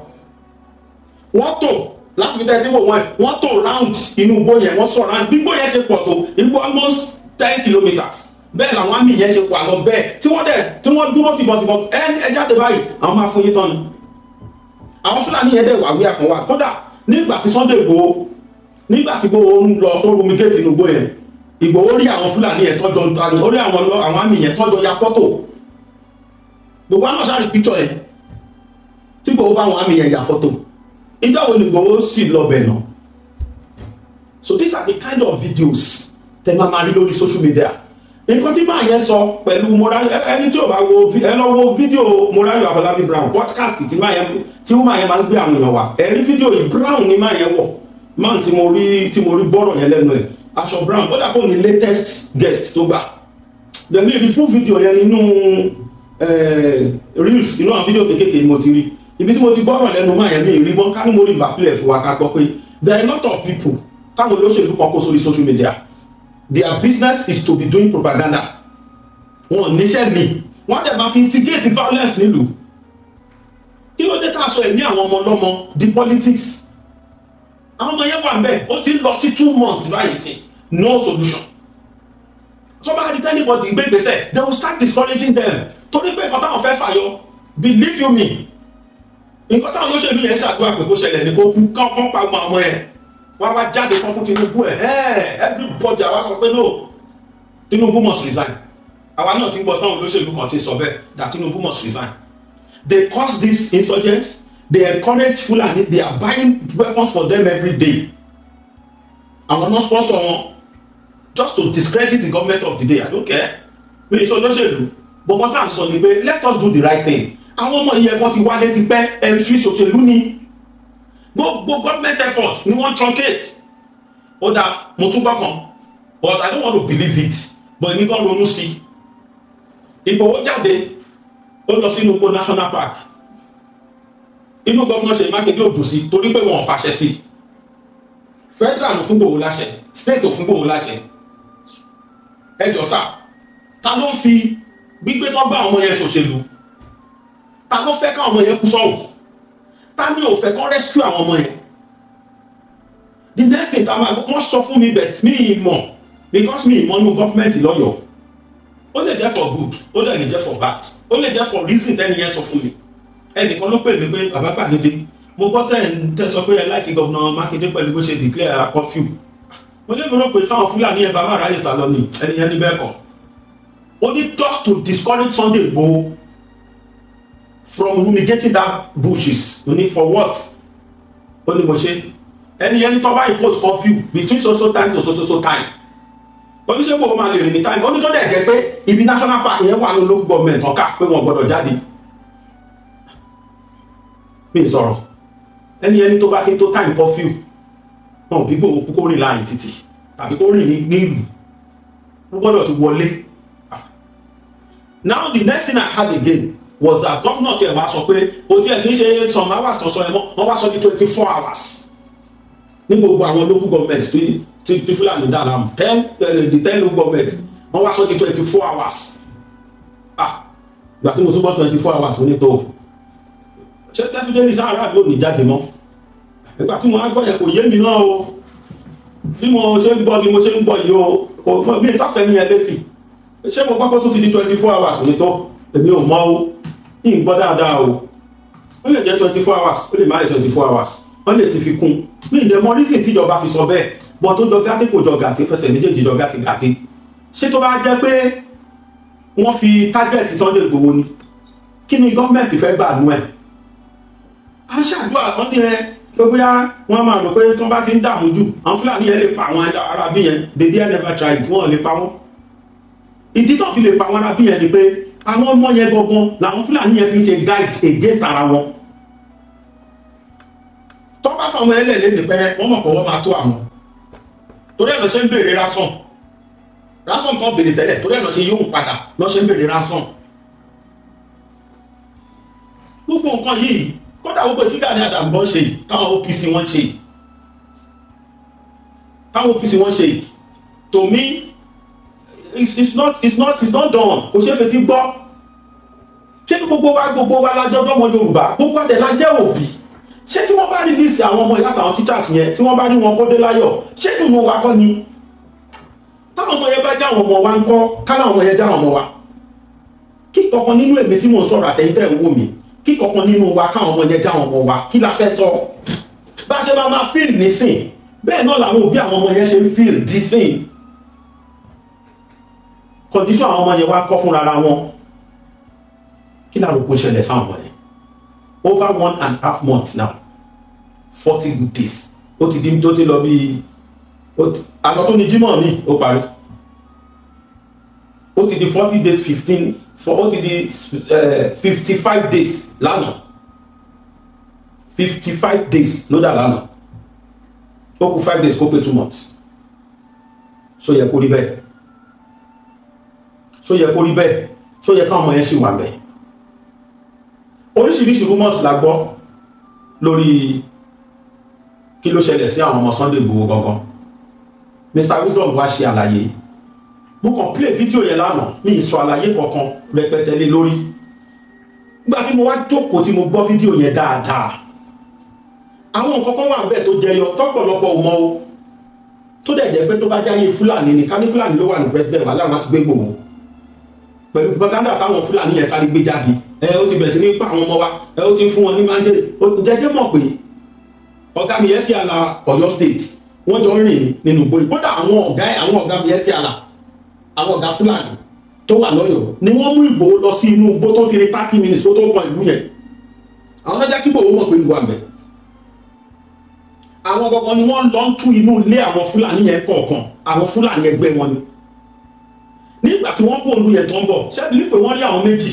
Wọ́n tò láti fi tẹ́tí wò wọ́n ẹ̀, wọ́n tò round inú igbó yẹn, wọ́n sọ round bí igbó yẹn ṣe pọ̀ tó, igbó almost 10 kilometres, bẹ́ẹ̀ làwọn army yẹn ṣe wà lọ bẹ́ẹ̀, tí wọ́n dẹ̀ tí wọ́n dúró tìbọ̀tìbọ̀. Ẹ ẹ jáde báyìí, àwọn máa fún yín tán ni. Àwọn Fúlàní yẹn dẹ̀ wà wí àkànwà. Kódà nígbà tí Sunday Igboho, nígbà tí Igboho ń lọ tó rumigate inú igbó yẹn, Ìgbòho rí àwọn Fúlàní yẹn tọ́jọ́ ń ta, orí àwọn army yẹn tọ́jọ́ ya fọ́tò. Gbogbo àwọn sáré picture yẹn tí Ìgbòho bá àwọn army yẹn ya fọ́tò. Ìjọ wo ni Ìgbòho sì lọ bẹ̀ náà? So these are the kind of videos tẹ máa ma rí lórí social media. Nǹkan tí máa yẹn sọ pẹ̀lú Morayo, ẹni tí ò bá wo, ẹ lọ wo fídíò Morayo Afọlábí Brown podcast tí máa yẹn, tí wọ́n máa yẹn máa ń gbé àwọn èèyàn wá. Ẹ rí fídíò yìí, brown ni máa yẹn wọ̀, máa tí mo rí gbọ́rọ̀ yẹn lẹ́nu ẹ̀, aṣọ brown. Ó dàpọ̀ ní latest guest tó gbà lẹ́nu ìrí fún fídíò yẹn nínú reels, inú àwọn fídíò kékèké ni mo ti rí. Ibi tí mo ti gbọ́rọ̀ lẹ́nu máa yẹn, mi rí mọ́. Ká ní mo rí ìgbà pílẹ̀ fún wa ká gbọ́ pé there are a lot of people táwọn olóṣèlú kan kó sórí social media. Their business is to be doing propaganda. Wọn ò níṣẹ́ mi, wọ́n dẹ̀ máa fi instigate violence nílùú. Kí ló dé tá a sọ ẹ̀mí àwọn ọmọ ọlọ́mọ di politics? Àwọn ọmọ yẹn wà ń bẹ̀, ó ti ń lọ sí 2 months báyìí sí, no solution. Tó bá rí anybody gbé ìgbésẹ̀, they will start discouraging them, torí pé nǹkan táwọn fẹ́ fàyọ, believe you me, nǹkan táwọn olóṣèlú yẹn ṣàdúrà pé kó ṣẹlẹ̀ ní kó kú kán pa ọmọ àwọn yẹn, wá wá jáde kan fún Tinubu. Ẹ ẹ everybody àwa sọ pé no, Tinubu must resign. Àwa náà ti ń gbọ́ táwọn olóṣèlú kan ti sọ bẹ́ẹ̀ that Tinubu must resign. They cause these insurgents, they encourage Fulani, they are buying weapons for them every day. Àwọn náà sponsor wọn just to discredit the government of the day. I don't care, mi ìṣe olóṣèlú, but what I'm sọ ni pé let us do the right thing. Àwọn ọmọ ìyẹn kan ti wálé ti pẹ́. Ẹ fi ṣòṣèlú ni, gbogbo government effort ni wọ́n truncate. Ó dáa, mo tún gbọ́ kan, but I don't want to believe it, but èmi gan ronú sí i. Ìgbòho jáde, ó lọ sínú igbó national park. Inú governor Ṣèyí Mákindé ò dùn sí torí pé wọn ò fàṣẹ sí. Federal ló fún Ìgbòho láṣẹ, state ò fún Ìgbòho láṣẹ. Ẹ jọ sá, ta ló ń fi gbígbé tó bá ọmọ yẹn ṣòṣèlú? Ta ló fẹ́ káwọn ọmọ yẹn kú sọ́hùn? Ta ni ò fẹ́ kán rescue àwọn ọmọ yẹn? The next thing ta máa wọ́n sọ fún mi, but mi ì mọ̀ because mi ì mọ̀ nínú government lọ́yọ̀ọ́. Ó lè jẹ́ for good, ó lè jẹ́ for bad, ó lè jẹ́ for reason tẹ́ni yẹn sọ fún mi. Ẹnìkan ló pè mí pé, "Bàbá Gbàgede, mo gbọ́ tẹ́ ń tẹ́ sọ pé ẹ like governor Mákindé pẹ̀lú bó ṣe declare curfew." Mo lè rò pé káwọn Fúlàní ẹ̀ bá má ráyè sálọ ni. Ẹni yẹn ní bẹ́ẹ̀ kọ́. Ó ní just to discourage Sunday Igboho from ruminating that bushes. Ó ní for what? Ó ní mo ṣe. Ẹni yẹn ní tó bá impose curfew between so so time to so so so time, oníṣègùn ó máa lè rìn ní time. Ó ní tó dẹ̀ jẹ́ pé ibi national park yẹn wà ní local government ọ̀ká pé wọ́n gbọ́dọ̀ jáde. Mi sọ̀rọ̀. Ẹni yẹn ní tó bá ti tó time curfew, wọn ò bí Ìgbòho kú kó rìn láàrin títì tàbí kó rìn ní ìlú, wọ́n gbọ́dọ̀ ti wọlé. Now the next thing I had again was that governor tiẹ̀ wá sọ pé o tiẹ̀ kì í ṣe some hours tó sọ ẹ mọ́, wọ́n wá sọ ní 24 hours ní gbogbo àwọn local government tí Fúlàní dà láàmú, 10, the 10 local government, wọ́n wá sọ ní 24 hours. Ah, ìgbà tí mo tún bọ́ 24 hours, mo ní tó ṣé definitely sáà aráàlú ò ní jáde mọ́. Ìgbà tí mo á gbọ́ yẹn, kò yé mi náà o. Bí mo ṣe ń gbọ́ ni mo ṣe ń gbọ́ yìí o, kò bí sáfẹ́ mi yẹn lésì. Ṣé mo gbọ́ pé tó ti di 24 hours ní tó? Èmi ò mọ̀ o, ní ìgbọ́ dáadáa o. Ó lè jẹ́ 24 hours, ó lè má lè 24 hours, wọ́n lè ti fi kún. Mi ìdẹ̀ mọ reason tíjọba fi sọ bẹ́ẹ̀ bọ́. Tó jọ gàtí, kò jọ gàtí, fẹsẹ̀ méjèèjì jọ gàtí gàtí. Ṣé tó bá jẹ́ pé wọ́n fi target Sunday Igboho ni, kí ni gọ́ọ̀mẹ̀ntì fẹ́ gbà nú ẹ̀? À ń ṣàdúrà. Wọ́n ní ẹ pé bóyá wọ́n máa rò pé tí wọ́n bá ti ń dààmú jù, àwọn Fúlàní yẹn lè pa àwọn arábí yẹn. They dare never try it. Wọ́n lè pa wọ́n. Ìdí tó fi lè pa àwọn arábí yẹn ni pé àwọn ọmọ yẹn gangan làwọn Fúlàní yẹn fi ń ṣe guide against ara wọn. Tó bá fáwọn ẹlẹ́lẹ́ ní pẹ́rẹ́, wọ́n mọ̀ pé wọ́n máa tó àwọn. Torí ẹ̀ lọ ṣe ń béèrè ransom. Ransom tó béèrè tẹ́lẹ̀, torí ẹ̀ lọ ṣe yóò padà lọ ṣe ń béèrè ransom. Gbogbo nǹkan yìí, kódà gbogbo tí Gani Adams bọ́ ṣe yìí, táwọn OPC wọ́n ṣe yìí, táwọn OPC wọ́n ṣe yìí, to me it's not done. Kò ṣeé fetí gbọ́. Ṣé gbogbo wa lájọ́ ọmọ Yorùbá, gbogbo àdẹ̀ la jẹ́ òbí? Ṣé tí wọ́n bá release àwọn ọmọ ìyá àtàwọn teachers yẹn, tí wọ́n bá rí wọn kó dé láyọ̀, ṣé dùnú wa kọ́ ni? Táwọn ọmọ yẹn bá já àwọn ọmọ wa ń kọ́? Káwọn ọmọ yẹn já àwọn ọmọ wa, kí kankan nínú èmi tí mò ń sọ̀rọ̀, àtẹ̀yìntẹ̀ ń wò mí, kí kankan nínú wa, káwọn ọmọ yẹn já àwọn ọmọ wa, kí la fẹ́ sọ? Bá a ṣe máa máa feel nísìn, bẹ́ẹ̀ náà làwọn òbí àwọn ọmọ yẹn ṣe ń feel dísìn. Condition àwọn ọmọ yẹn wá kọ́ fúnra wọn. Kí la rò kó ṣẹlẹ̀ sáwọn ọmọ yẹn? Over 1.5 months now, 40 good days, ó ti di tó ti lọ bí àná tó ní Jímọ̀ mi ó parí. Ó ti di 40 days 15 for, ó ti di 55 days lánàá. 55 days ló dà lánàá. Ó kù 5 days kó pé 2 months. So yẹ kó rí bẹ́ẹ̀? So yẹ kó rí bẹ́ẹ̀? So yẹ káwọn ọmọ yẹn ṣì wà bẹ́ẹ̀? Oríṣiríṣi rumors la gbọ́ lórí kí ló ṣẹlẹ̀ sí àwọn ọmọ Sunday Igboho gangan. Mr Wisdom wá ṣe àlàyé. Mo kàn play fídíò yẹn lánàá, mi ì sọ àlàyé kankan rẹpẹtẹ lé lórí. Nígbà tí mo wá jókòó, tí mo gbọ́ fídíò yẹn dáadáa, àwọn nǹkan kan wà bẹ́ẹ̀ tó jẹyọ tọ́pọ̀lọpọ̀ ò mọ̀ o, tó dẹ̀ jẹ́ pé tó bá jáyé Fúlàní ni, ká ní Fúlàní ló wà ní president wà láwọn àti gbé Ìgbòho pẹ̀lú propaganda táwọn Fúlàní yẹn sáré gbé jáde. Ẹ ó ti bẹ̀rẹ̀ sí ní pa àwọn ọmọ wa, ẹ ó ti ń fún wọn ní mandate. Jẹjẹ mọ̀ pé ọ̀gá mi yẹn ti àlà Ọ̀yọ́ State, wọ́n jọ ń rìn nínú gbòòrò. Kódà àwọn ọ̀gá ẹ̀, àwọn ọ̀gá mi yẹn ti àlà, àwọn ọ̀gá Fúlàní tó wà lọ́yọ̀ọ́ ni wọ́n mú Ìgbòho lọ sí inú igbó tó ti rí 30 minutes tó tó kan ìlú yẹn. Àwọn lọ́jà kí Ìgbòho mọ̀ pé ìlú wà mẹ́. Àwọn gangan ni wọ́n lọ ń tú inú ilé àwọn Fúlàní yẹn kọ̀ọ̀kan. Àwọn Fúlàní ẹgbẹ́ wọn ni. Nígbà tí wọ́n kó olú yẹn tó ń bọ̀, ṣẹ́bi pé wọ́n rí àwọn méjì,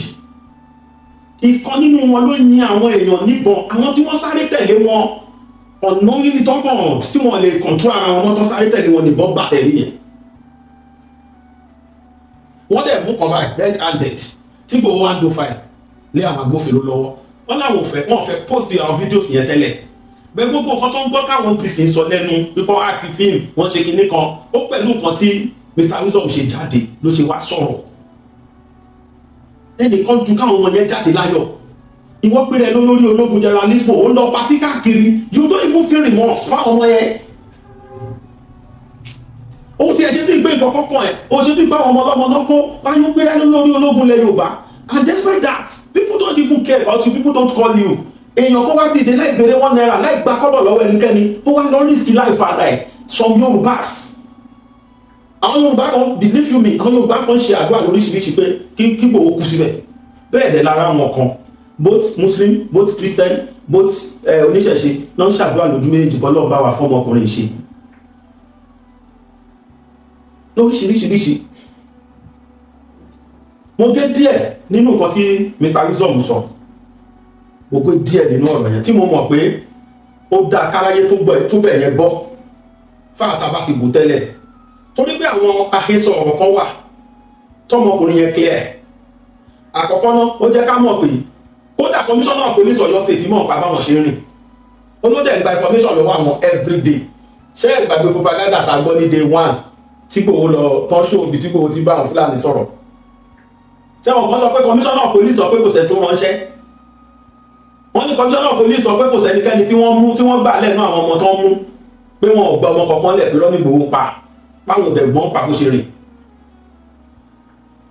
ìkan nínú wọn ló yin àwọn èèyàn níbọn. Àwọn tí wọ́n sáré tẹ̀lé wọn ọ̀nà yìí tó kàn tí wọ́n lè control ara wọn mọ́, tó sáré tẹ̀lé wọn, níbọn bà tẹ̀lé yẹn. Wọ́n dẹ̀ mú kan báyìí red handed tí Ìgbòho wá ń do file lé àwọn agbófinró lọ́wọ́. Wọ́n láwọn ò fẹ́, wọ́n fẹ́ post àwọn videos yẹn tẹ́lẹ̀ bẹ́ẹ̀. Gbogbo nǹkan tó ń gbọ́ káwọn OPC ń sọ lẹ́nu wípé wọ́n act film, wọ́n ṣe kinní kan, ó pẹ̀lú nǹkan tí Mr Wisdom ṣe jáde ló ṣe wá sọ̀rọ̀. Ẹnìkan ju káwọn ọmọ yẹn jáde láyọ̀. Ìwọ péré lórí ológun generalismo, ó lọ party káàkiri. You don't even feel remorse fáwọn ọmọ yẹn. Ó ti ẹ̀ ṣe bí gbé nǹkan kọ́kọ́ ẹ̀, ó ṣe bí gbé àwọn ọmọ ọlọ́mọ náà kó wáyé péré lórí ológun ilẹ̀ Yorùbá. And despite that, people don't even care about you. People don't call you. Èèyàn kan wá dìde láì béèrè ₦1, láì gba kọ́bọ̀ lọ́wọ́ ẹnikẹ́ni, ó wá lọ risk life ara ẹ̀. Some Yorùbás, àwọn Yorùbá kan, believe you me, àwọn Yorùbá kan ṣe àdúrà lóríṣiríṣi pé kí Ìgbòho kú síbẹ̀. Bẹ́ẹ̀ dẹ̀ lára wọn kan, both Muslim, both Christian, both oníṣẹ̀ṣe ló ń ṣàdúrà lójú méjì kọ́ lọ́ọ́ bá wà fún ọmọkùnrin ṣe lóríṣiríṣiríṣi. Mo gé díẹ̀ nínú nǹkan tí Mr Wisdom sọ. Mo gé díẹ̀ nínú ọ̀rọ̀ yẹn tí mo mọ̀ pé ó dáa káráyé tó gbọ́ tó bẹ̀ yẹn gbọ́ fáàtà bá ti bù tẹ́lẹ̀, torí pé àwọn àhesọ ọ̀rọ̀ kan wà tọmọkùnrin yẹn clear. Àkọ́kọ́ náà, ó jẹ́ ká mọ̀ pé kódà commissioner of police Ọ̀yọ́ State mọ̀ pa báwọn ṣe ń rìn, olódẹ̀ gba information lọ́wọ́ àwọn everyday. Ṣé ẹ gbàgbé propaganda tá a gbọ́ ní day one tí Ìgbòho lọ tán ṣóòbí, tí Ìgbòho ti bá àwọn Fúlàní sọ̀rọ̀, tí àwọn kan sọ pé commissioner of police sọ pé kò sẹ́ tó ránṣẹ́? Wọ́n ní commissioner of police sọ pé kò sẹ́nikẹ́ni tí wọ́n mú, tí wọ́n gbà lẹ́nu àwọn ọmọ tó ń mú, pé wọn ò gba ọmọ kankan lẹ̀, pé lọ́ní Ìgbòho pa báwọn ò dẹ̀ gbọ́n pa bó ṣe rìn.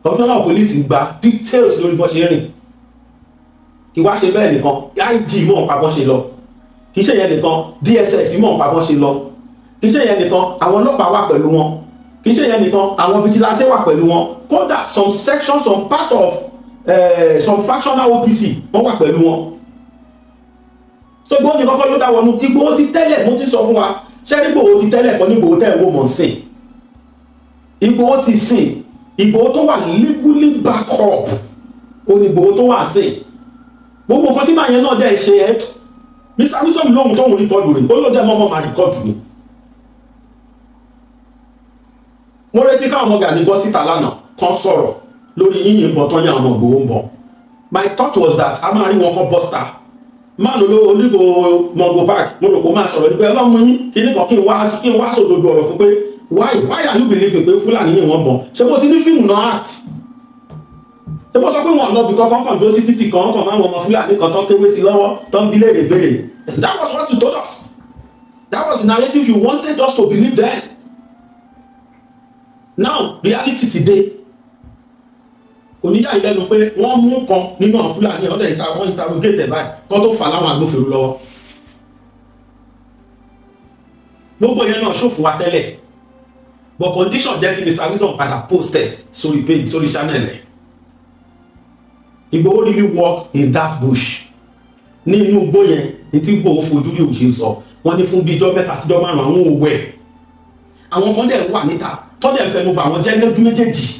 Commissioner of police gba details lórí bó ṣe rìn. Kí wá ṣe bẹ́ẹ̀ nìkan, IG mọ̀ pa bó ṣe lọ. Kì í ṣe yẹn nìkan, DSS mọ̀ pa bó ṣe lọ. Kì í ṣe yẹn nìkan, àwọn ọlọ́pàá wà pẹ̀lú wọn. Kì í ṣe yẹn nìkan, àwọn vigilante wà pẹ̀lú wọn. Kódà some sections, some part of some factional OPC, wọ́n wà pẹ̀lú wọn. So Ìgbòho ní kọ́kọ́ ló dá wọnú. Ìgbòho ti tẹ́lẹ̀, mo ti sọ fún wa, ṣé Ìgbòho ti tẹ́lẹ̀ kọ́ ní Ìgbòho tẹ́ ẹ̀ wò mọ̀ sìn. Ìgbòho ti sìn, Ìgbòho tó wà legally back up, ó ní Ìgbòho tó wà sìn. Gbogbo nǹkan tí màá yẹn náà dẹ̀ ṣe ẹ́, Mr Wisdom lóhun tóhun record rẹ̀, ó ló dẹ̀ mọ́mọ́ máa record ni. Mo retí káwọn ọmọ Gani bọ́ síta lánàá kan sọ̀rọ̀ lórí yíyìn bọ̀ tán yẹn, àwọn ọmọ Ìgbòho ń bọ̀. My thought was that a máa rí wọn kọ́ bọ́sítà máa lò olígo Mongo Park. Mo rò pé ó máa sọ̀rọ̀ nípa ọlọ́mú yín kíní kan, kí n wá sòdodo ọ̀rọ̀ fún pé why are you believing pé Fúlàní yìí wọ́n bọ̀? Ṣé bó ti ní fíìmù náà act? Ṣé bó sọ pé wọn lọ bí kankan kan dúró sí títì kan kan máa wọn ọmọ Fúlàní kan tán kéwé sí lọ́wọ́ tán bí léèrè béèrè? That was what you told us. That was the narrative you wanted us to believe then. Now reality ti dé. Kò ní yà ìlẹ́nu pé wọ́n mú kan nínú àwọn Fúlàní ọ̀dẹ̀ ìta, wọ́n interrogate ẹ̀ báyìí kó tó fà láwọn agbófinró lọ́wọ́. Gbogbo yẹn náà ṣòfò wa tẹ́lẹ̀, but condition jẹ́ kí Mr Wisdom padà post ẹ̀ sórí page, sórí channel ẹ̀. Ìgbòho really work in that bush, ní inú igbó yẹn, ní tí Ìgbòho fojú rí òṣèlú sọ. Wọ́n ní fún bíi ijọ́ 3 síjọ́ 5, àwọn òwe àwọn kan dẹ̀ wà níta tọ́dẹ̀ fẹnu bà wọ́n jẹ́ lójú méjèèjì.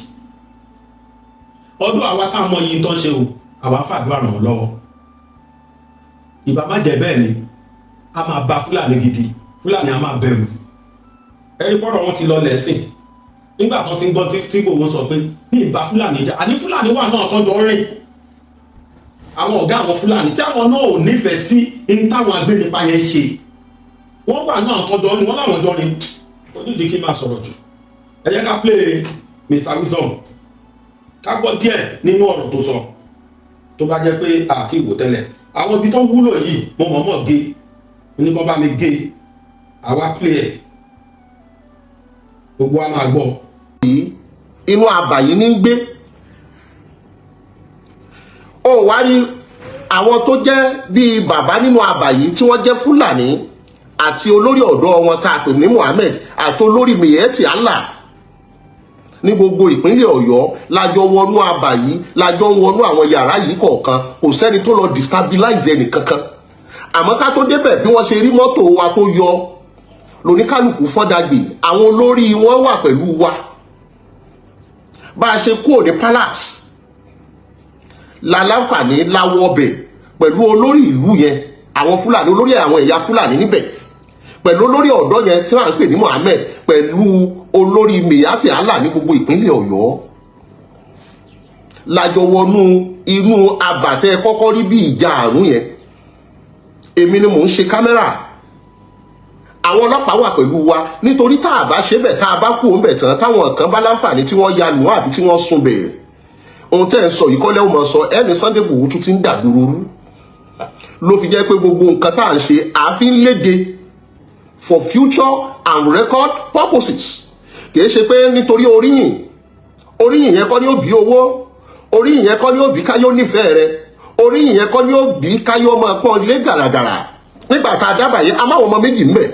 Ọdún àwa tá a mọ iye tó ń ṣe o, àwa fàdúrà ràn wọ́n lọ́wọ́. Ìbá má jẹ́ bẹ́ẹ̀ ni, a máa ba Fúlàní gidi, Fúlàní a máa bẹ̀rù. Ẹni pọ́rọ̀ wọn ti lọ lẹ́sìn nígbà tó ti ń gbọ́ tí Ìgbòho sọ pé ní ìbá Fúlàní jà. Àní Fúlàní wà náà tọ́jọ́ rìn, àwọn ọ̀gá àwọn Fúlàní tí àwọn náà ò nífẹ̀ẹ́ sí ní táwọn agbénipa yẹn ṣe, wọ́n wà náà tọ́jọ́ rìn, wọ́n láwọn jọ rìn. Onídìí kí n máa sọ̀rọ̀ jù, ẹ jẹ́ ká play Mr Wisdom, ká gbọ́ díẹ̀ nínú ọ̀rọ̀ tó sọ, tó bá jẹ́ pé àti ìwò tẹ́lẹ̀. Àwọn ibi tó wúlò yìí, mo mọ̀ọ́mọ̀ gé ní kó bá mi gé, àwa play ẹ̀, gbogbo wa máa gbọ́. Inú abà yìí ní ń gbé. Ó wá rí àwọn tó jẹ́ bíi bàbá nínú abà yìí tí wọ́n jẹ́ Fúlàní, àti olórí ọ̀dọ́ wọn tá a pè ní Muhammed, àti olórí Miyetti Allah ní gbogbo ìpínlẹ̀ Ọ̀yọ́, lájọ wọnú abà yìí, lájọ wọnú àwọn yàrá yìí kọ̀ọ̀kan. Kò sẹ́ni tó lọ destabilize ẹnì kankan. Àmọ́ ká tó débẹ̀, bí wọ́n ṣe rí mọ́tò wa tó yọ lóníkálùkù fọ́dàgbé. Àwọn olórí wọn wà pẹ̀lú wa. Bá a ṣe kúrò ní palace la láǹfààní láwọ ọbẹ̀ pẹ̀lú olórí ìlú yẹn, àwọn Fúlàní, olórí àwọn ẹ̀yà Fúlàní níbẹ̀, pẹ̀lú olórí ọ̀dọ́ yẹn tí wọ́n ń pè ní Muhammed, pẹ̀lú olórí Miyetti Allah ní gbogbo ìpínlẹ̀ Ọ̀yọ́, lájọ wọnú inú abàtẹ kọ́kọ́ rí bí ìjà àrùn yẹn. Èmi ni mò ń ṣe kámẹ́rà, àwọn ọlọ́pàá wà pẹ̀lú wa, nítorí tá a bá ṣe bẹ̀, tá a bá kú òun bẹ̀ tán, táwọn kan bá láǹfààní tí wọ́n ya lù wọ́n àbí tí wọ́n sun bẹ̀, ohun tẹ́ ẹ̀ ń sọ yìí kọ́lẹ́ ò mọ̀ sọ ẹni Sunday Igboho tún ti ń dàgbòrò rú. Ló fi jẹ́ pé gbogbo nǹkan tá à ń ṣe, àfi ń léde for future and record purposes. Kìí ṣe pé nítorí oríyìn. Oríyìn yẹn kọ́ ni ó bí owó, oríyìn yẹn kọ́ ni ó bí káyọ́ nífẹ̀ẹ́ rẹ, oríyìn yẹn kọ́ ni ó bí káyọ́ máa pọ́n ilé gàràgàrà. Nígbà tá a dábàá yìí, a máa wọ ọmọ méjì ńbẹ̀,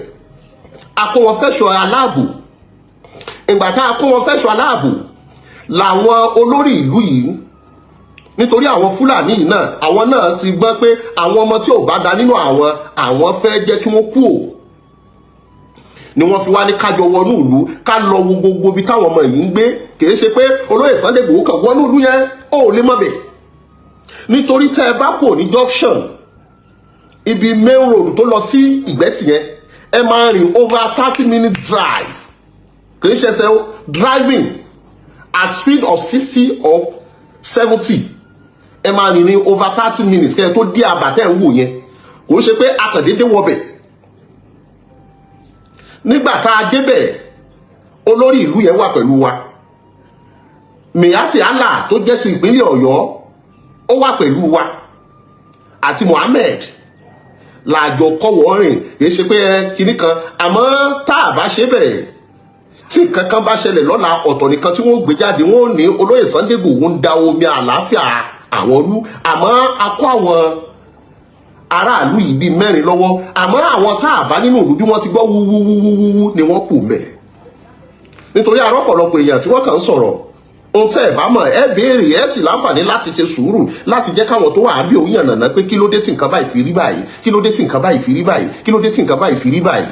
a kó wọn fẹ́ṣọ̀ aláàbò. Ìgbà tá a kó wọn fẹ́ṣọ̀ aláàbò làwọn olórí ìlú yìí, nítorí àwọn Fúlàní yìí náà, àwọn náà ti gbọ́ pé àwọn ọmọ tí ò bá da nínú àwọn, àwọn fẹ́ jẹ́ kí wọ́n kú ò ni wọ́n fi wá ní kájọ wọnú ìlú, ká lọ wo gbogbo ibi táwọn ọmọ yìí ń gbé. Kìí ṣe pé olóyè Sunday Igboho kàn wọnú ìlú yẹn, ó lè mọ̀ bẹ̀, nítorí tẹ́ ẹ bá kò ní junction ibi main road tó lọ sí Ìgbẹ́tì yẹn, ẹ máa rìn over 30 minutes drive. Kìí ṣe ẹsẹ̀, driving at speed of 60 or 70, ẹ máa rìn ní over 30 minutes kẹ́ ẹ tó dé àbàtẹ́ ń wò yẹn. Kò ń ṣe pé akàndédé wọbẹ̀. Nígbà tá a débẹ̀, olórí ìlú yẹn wà pẹ̀lú wa, Miyetti Allah tó jẹ́ ti ìpínlẹ̀ Ọ̀yọ́ ó wà pẹ̀lú wa, àti Muhammed, làjọ kọ́wọ́ rìn. Kì í ṣe pé ẹ kinní kan, àmọ́ tá a bá ṣe bẹ́ẹ̀, tí nǹkan kan bá ṣẹlẹ̀ lọ́la, ọ̀tọ̀ nìkan tí wọ́n gbé jáde, wọ́n ní olóyè Sunday Igboho ń da omi àlàáfíà àwọn rú. Àmọ́ a kó àwọn aráàlú yìí bíi mẹ́rin lọ́wọ́. Àmọ́ àwọn tá a bá nínú ìlú, bí wọ́n ti gbọ́ wúwúwúwúwú ni wọ́n kù mẹ́, nítorí arọ́pọ̀lọpọ̀ èèyàn tí wọ́n kàn ń sọ̀rọ̀. Ohun tẹ́ ẹ̀ bá mọ̀, ẹ béèrè, ẹ sì láǹfààní láti ṣe sùúrù láti jẹ́ káwọn tó wà á bí òun yànnàná pé kí ló dé tí nǹkan báyìí fi rí báyìí, kí ló dé tí nǹkan báyìí fi rí báyìí, kí ló dé tí nǹkan báyìí fi rí báyìí.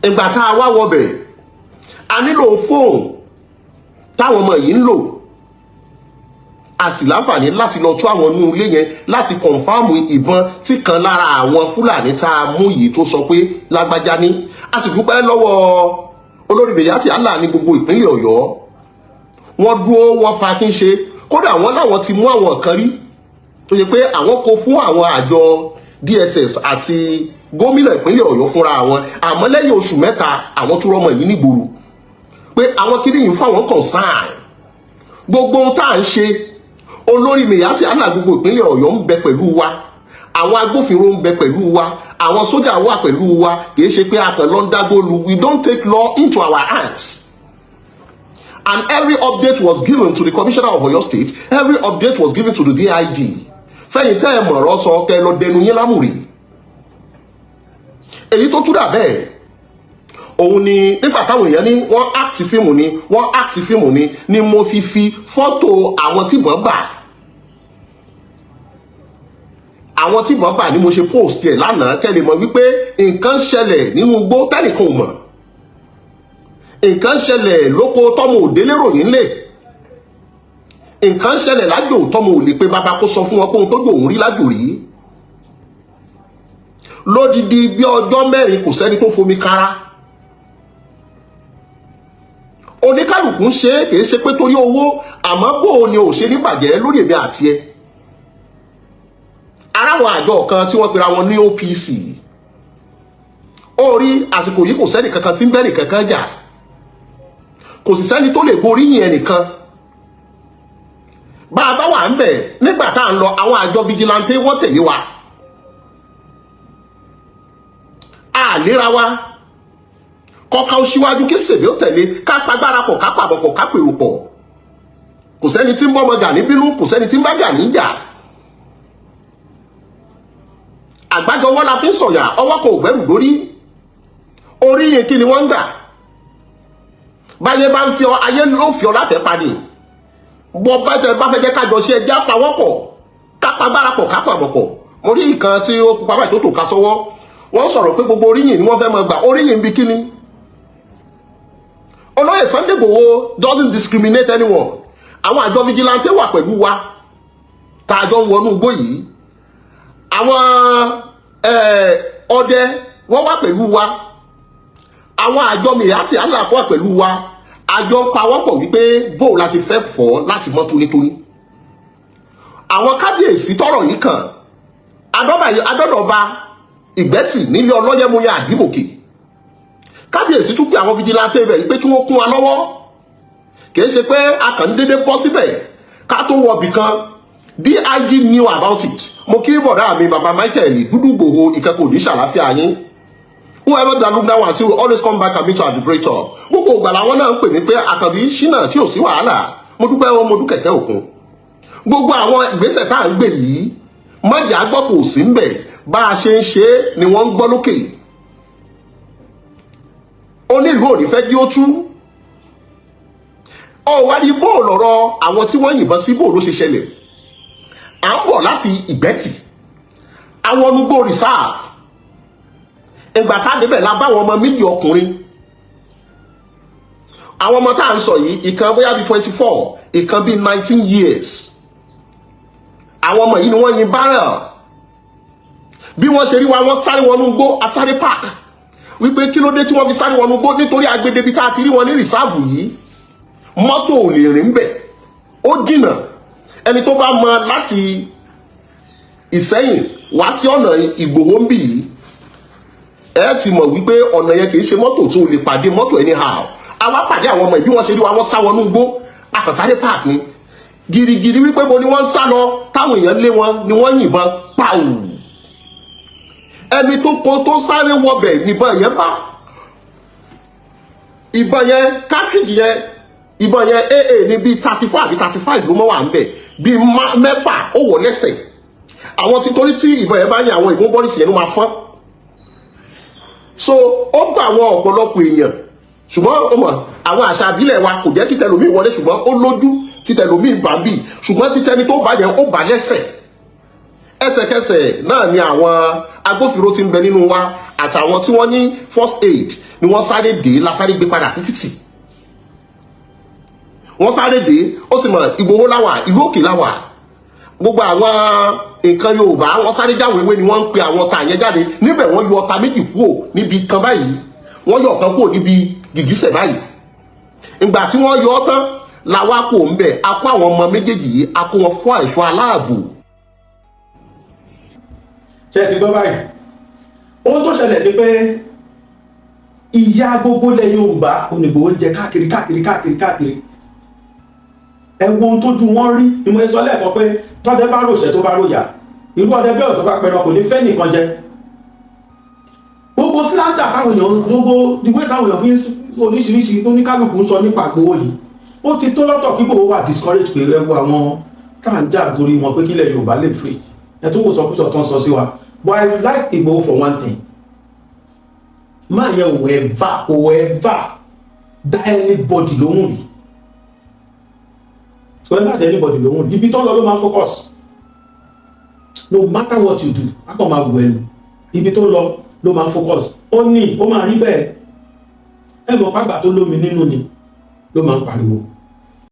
Ìgbà tá a wá wọbẹ̀, a nílò fóònù táwọn ọmọ yìí ń lò. A sì láǹfààní láti lọ tú àwọn inú ilé yẹn láti confirm ìbọn tí kan lára àwọn Fúlàní tá a mú yìí tó sọ pé lágbájá ní. A sì dúpẹ́ lọ́wọ́ olórí Miyetti Allah ní gbogbo ìpínlẹ̀ Ọ̀yọ́. Wọ́n dúró, wọ́n fa kí n ṣe. Kódà wọ́n láwọn ti mú àwọn kan rí tó yẹ pé àwọn kó fún àwọn àjọ DSS àti gómìnà ìpínlẹ̀ Ọ̀yọ́ fúnra wọn, àmọ́ lẹ́yìn oṣù 3 àwọn tó rọmọ yìí nígboro pé àwọn kiri yìí fáwọn concern. Gbogbo ohun tá à ń ṣe, olórí Miyetti Allah gbogbo ìpínlẹ̀ Ọ̀yọ́ ń bẹ pẹ̀lú wa, àwọn agbófinró ń bẹ pẹ̀lú wa, àwọn sójà wà pẹ̀lú wa. Kìí ṣe pé a kàn lọ ń dágbólu. We don't take law into our hands, and every update was given to the commissioner of Oyo State, every update was given to the DIG. Fẹ́yìn tẹ́ ẹ mọ̀rọ̀ sọ, kẹ́ ẹ lọ dẹnu yín lámùrè. Èyí tó túdà bẹ́ẹ̀ òun ni nígbà táwọn èèyàn ní wọ́n act fíìmù ni, wọ́n act fíìmù ni mo fi fọ́tò àwọn tí wọ́n gbà, àwọn tí wọ́n bà ní mo ṣe post ẹ̀ lánàá, kẹ́ lè mọ̀ wípé nǹkan ṣẹlẹ̀ nínú igbó tẹ́nìkan ò mọ̀, nǹkan ṣẹlẹ̀ lóko tọ́mọ òdélé ròyìn lè, nǹkan ṣẹlẹ̀ lájò tọ́mọ ò lè pé bàbá kó sọ fún wọn pé ohun tó jò òun rí lájò rí. Lódidi bí ọjọ́ 4 kò sẹ́ni tó fomi kára. Oníkálukú ń ṣe é, kì í ṣe pé torí owó, àmọ́ bó o ni ò ṣe ní bàjẹ́ lórí èmi àti ẹ. Aráwọn àjọ kan tí wọ́n pera wọn ní OPC, ó rí àsìkò yìí kò sẹ́ni kankan tí ń bẹ́ẹ̀ nìkankan jà, kò sì sẹ́ni tó lè boríyìn ẹnìkan. Bá a bá wà ń bẹ̀ nígbà tá à ń lọ, àwọn àjọ vigilante wọ́n tẹ̀lé wa, a léra wa kọ́ka ó síwájú kí sèbí ó tẹ̀lé, ká pagbára pọ̀, ká pàbọ̀ pọ̀, ká pèrò pọ̀. Kò sẹ́ni tí ń bọ́mọ Gani bínú, kò sẹ́ni tí ń bá Gani jà. Àgbájọ ọwọ́ la fi ń sọ̀yà, ọwọ́ kò gbẹ́rù dórí. Orí yẹn kí ni wọ́n ń gbà? Báyé bá ń fi ọ, ayé ló fi ọ láfẹ̀ẹ́ pa ni. Bọ́ bá tẹ bá fẹ́ jẹ́ kájọ ṣe, ẹjẹ́ àpawọ́pọ̀, ká pagbára pọ̀, ká pàbọ̀ pọ̀. Mo rí ìkan tí ó pupa báyìí tó tò ká sọ́wọ́, wọ́n sọ̀rọ̀ pé gbogbo oríyìn ni wọ́n fẹ́ máa gbà. Oríyìn bí kíni? Olóyè Sunday Igboho doesn't discriminate anyone. Àwọn àjọ vigilante wà pẹ̀lú wa tá a jọ ń wọnú igbó yìí, àwọn ọdẹ wọ́n wà pẹ̀lú wa, àwọn àjọ Miyetti Allah wà pẹ̀lú wa. Àjọ pawọ́pọ̀ wípé bóò láti fẹ́ fọ́ láti mọ́ tónítóní. Àwọn kábíyèsí tọ́rọ̀ yìí kàn, adọ́dọ̀ba Ìgbẹ́tì nílé ọlọ́yẹ̀múyà àdìbòkè, kábíyèsí tún pé àwọn vigilante bẹ̀ yìí pé kí wọ́n kún wa lọ́wọ́. Kìí ṣe pé a kàn ń dédé bọ́ síbẹ̀ ká tó wọbì kan. DIG knew about it. Mo kí bọ̀dá mi bàbá Michael dúdú Ìgbòho ìkẹ́kọ̀ọ́ ní ṣàlàáfíà yín. Whoever that look down until will always come back and meet you at the great top. Gbogbo ìgbà làwọn náà ń pè mí pé Àkànbí ṣínà tí ò sí wàhálà. Mo dúpẹ́ wọn, mo dúkẹ̀kẹ́ òkun. Gbogbo àwọn ìgbésẹ̀ tá à ń gbé yìí, mọ̀jà gbọ́ kò sí ń bẹ̀. Bá a ṣe ń ṣe é ni wọ́n ń gbọ́ lókè. Onílùú ò ní fẹ́ jí ó tú. Ó wá ní bó lọ̀rọ̀ àwọn tí wọ́n yìnbọn sí, bó ló ṣe ṣẹlẹ̀. À ń bọ̀ láti Ìgbẹ́tì, àwọn onugbó reserve. Ìgbà tá a débẹ̀ la bá àwọn ọmọ méjì ọkùnrin. Àwọn ọmọ tá à ń sọ yìí, ìkan bóyá bíi 24, ìkan bíi 19 years. Àwọn ọmọ yìí ni wọ́n yin barrel. Bí wọ́n ṣe rí wa, wọ́n sáré wọnú igbó, asáré park. Wípé kí ló dé tí wọ́n fi sáré wọnú igbó? Nítorí agbede bí ká ti rí wọn ní reserve yìí, mọ́tò ò lè rìn bẹ̀, ó jìnà. Ẹni tó bá mọ láti Ìsẹ́yìn wá sí ọ̀nà Ìgbòho ń bì yìí, ẹ ti mọ̀ wípé ọ̀nà yẹn kì í ṣe mọ́tò tó lè pàdé mọ́tò anyhow. Àwa pàdé àwọn ọmọ yìí, bí wọ́n ṣe rí wa, wọ́n sá wọnú igbó, akànsáré park ni girigiri. Wípé bo ni wọ́n ń sá lọ táwọn èèyàn lé wọn ni wọ́n yìnbọn pàù. Ẹni tó kọ tó sáré wọbẹ̀ níbọn yẹn bá, ìbọn yẹn cartridge yẹn, ìbọn yẹn AA ní bíi 34 àbí 35 ló mọ́ wà ń bẹ̀, bíi 6 ó wọ̀ lẹ́sẹ̀. Àwọn tí torí tí ìbọn yẹn bá yẹn, àwọn ìbọn bọ́ọ̀lì yẹn ló máa fọ́n. So ó gba àwọn ọ̀pọ̀lọpọ̀ èèyàn. Ṣùgbọ́n ó mọ̀, àwọn àṣà àbílẹ̀ wa kò jẹ́ kí tẹlòmíì wọlé, ṣùgbọ́n ó lójú tí tẹlòmíì bá ń bì, ṣùgbọ́n títẹni tó bá yẹn, ó bá lẹ́sẹ̀. Ẹsẹ̀kẹsẹ̀ náà ni àwọn agbófinró tí ń bẹ nínú wa àtàwọn tí wọ́n ní first aid ni wọ́n sáré dé, la sáré gbé padà sí títì. Wọ́n sáré dé. Ó sì mọ̀, Ìgbòho láwà, ìlú òkè láwà, gbogbo àwọn nǹkan Yorùbá, wọ́n sáré jáwé ewé ni wọ́n ń pe àwọn ọta yẹn jáde níbẹ̀. Wọ́n yọ ọta méjì kúrò níbi kan báyìí, wọ́n yọ ọ̀kan kúrò níbi gìgísẹ̀ báyìí. Ìgbà tí wọ́n yọ ọ́ tán làwa kò ń bẹ̀, a kó àwọn ọmọ méjèèjì yìí, a kó wọn fún ẹ̀ṣọ́ aláàbò. Ṣe ti gbọ́ báyìí? Ohun tó ṣẹlẹ̀ ni pé ìyá gbogbo ilẹ̀ Yorùbá onígbòho ń jẹ káàkiri káàkiri káàkiri káàkiri. Ẹ wo ohun tójú wọn rí ni mo sọ lẹ́ẹ̀kan pé tọ́dẹ bá ròṣẹ́, tó bá ròyà, irú ọdẹ bẹ́ẹ̀ tó bá pẹran, kò ní fẹ́ nìkan jẹ. Gbogbo slander táwọn èèyàn, gbogbo ìwé táwọn èèyàn fi ń oríṣiríṣi tó ní kálukú ń sọ nípa Ìgbòho yìí, ó ti tó lọ́tọ̀ kí Ìgbòho wà discourage pé ẹ wo àwọn tá à ń jà torí wọn pé kílẹ̀ Yorùbá lè free, ẹ tó wò sọkúsọ tó ń sọ sí wa. But I like Ìgbòho for one thing: máa yẹ ò ever, ò ever dá anybody lóhùn rí, ò ever dá anybody lóhùn rí. Ibi tó ń lọ ló máa focus. No matter what you do, a kàn máa wù ẹnu. Ibi tó ń lọ ló máa focus. Ó ní ó máa rí bẹ́ẹ̀. Ẹ mọ̀ pàgbà tó lómi nínú ni ló máa ń pariwo.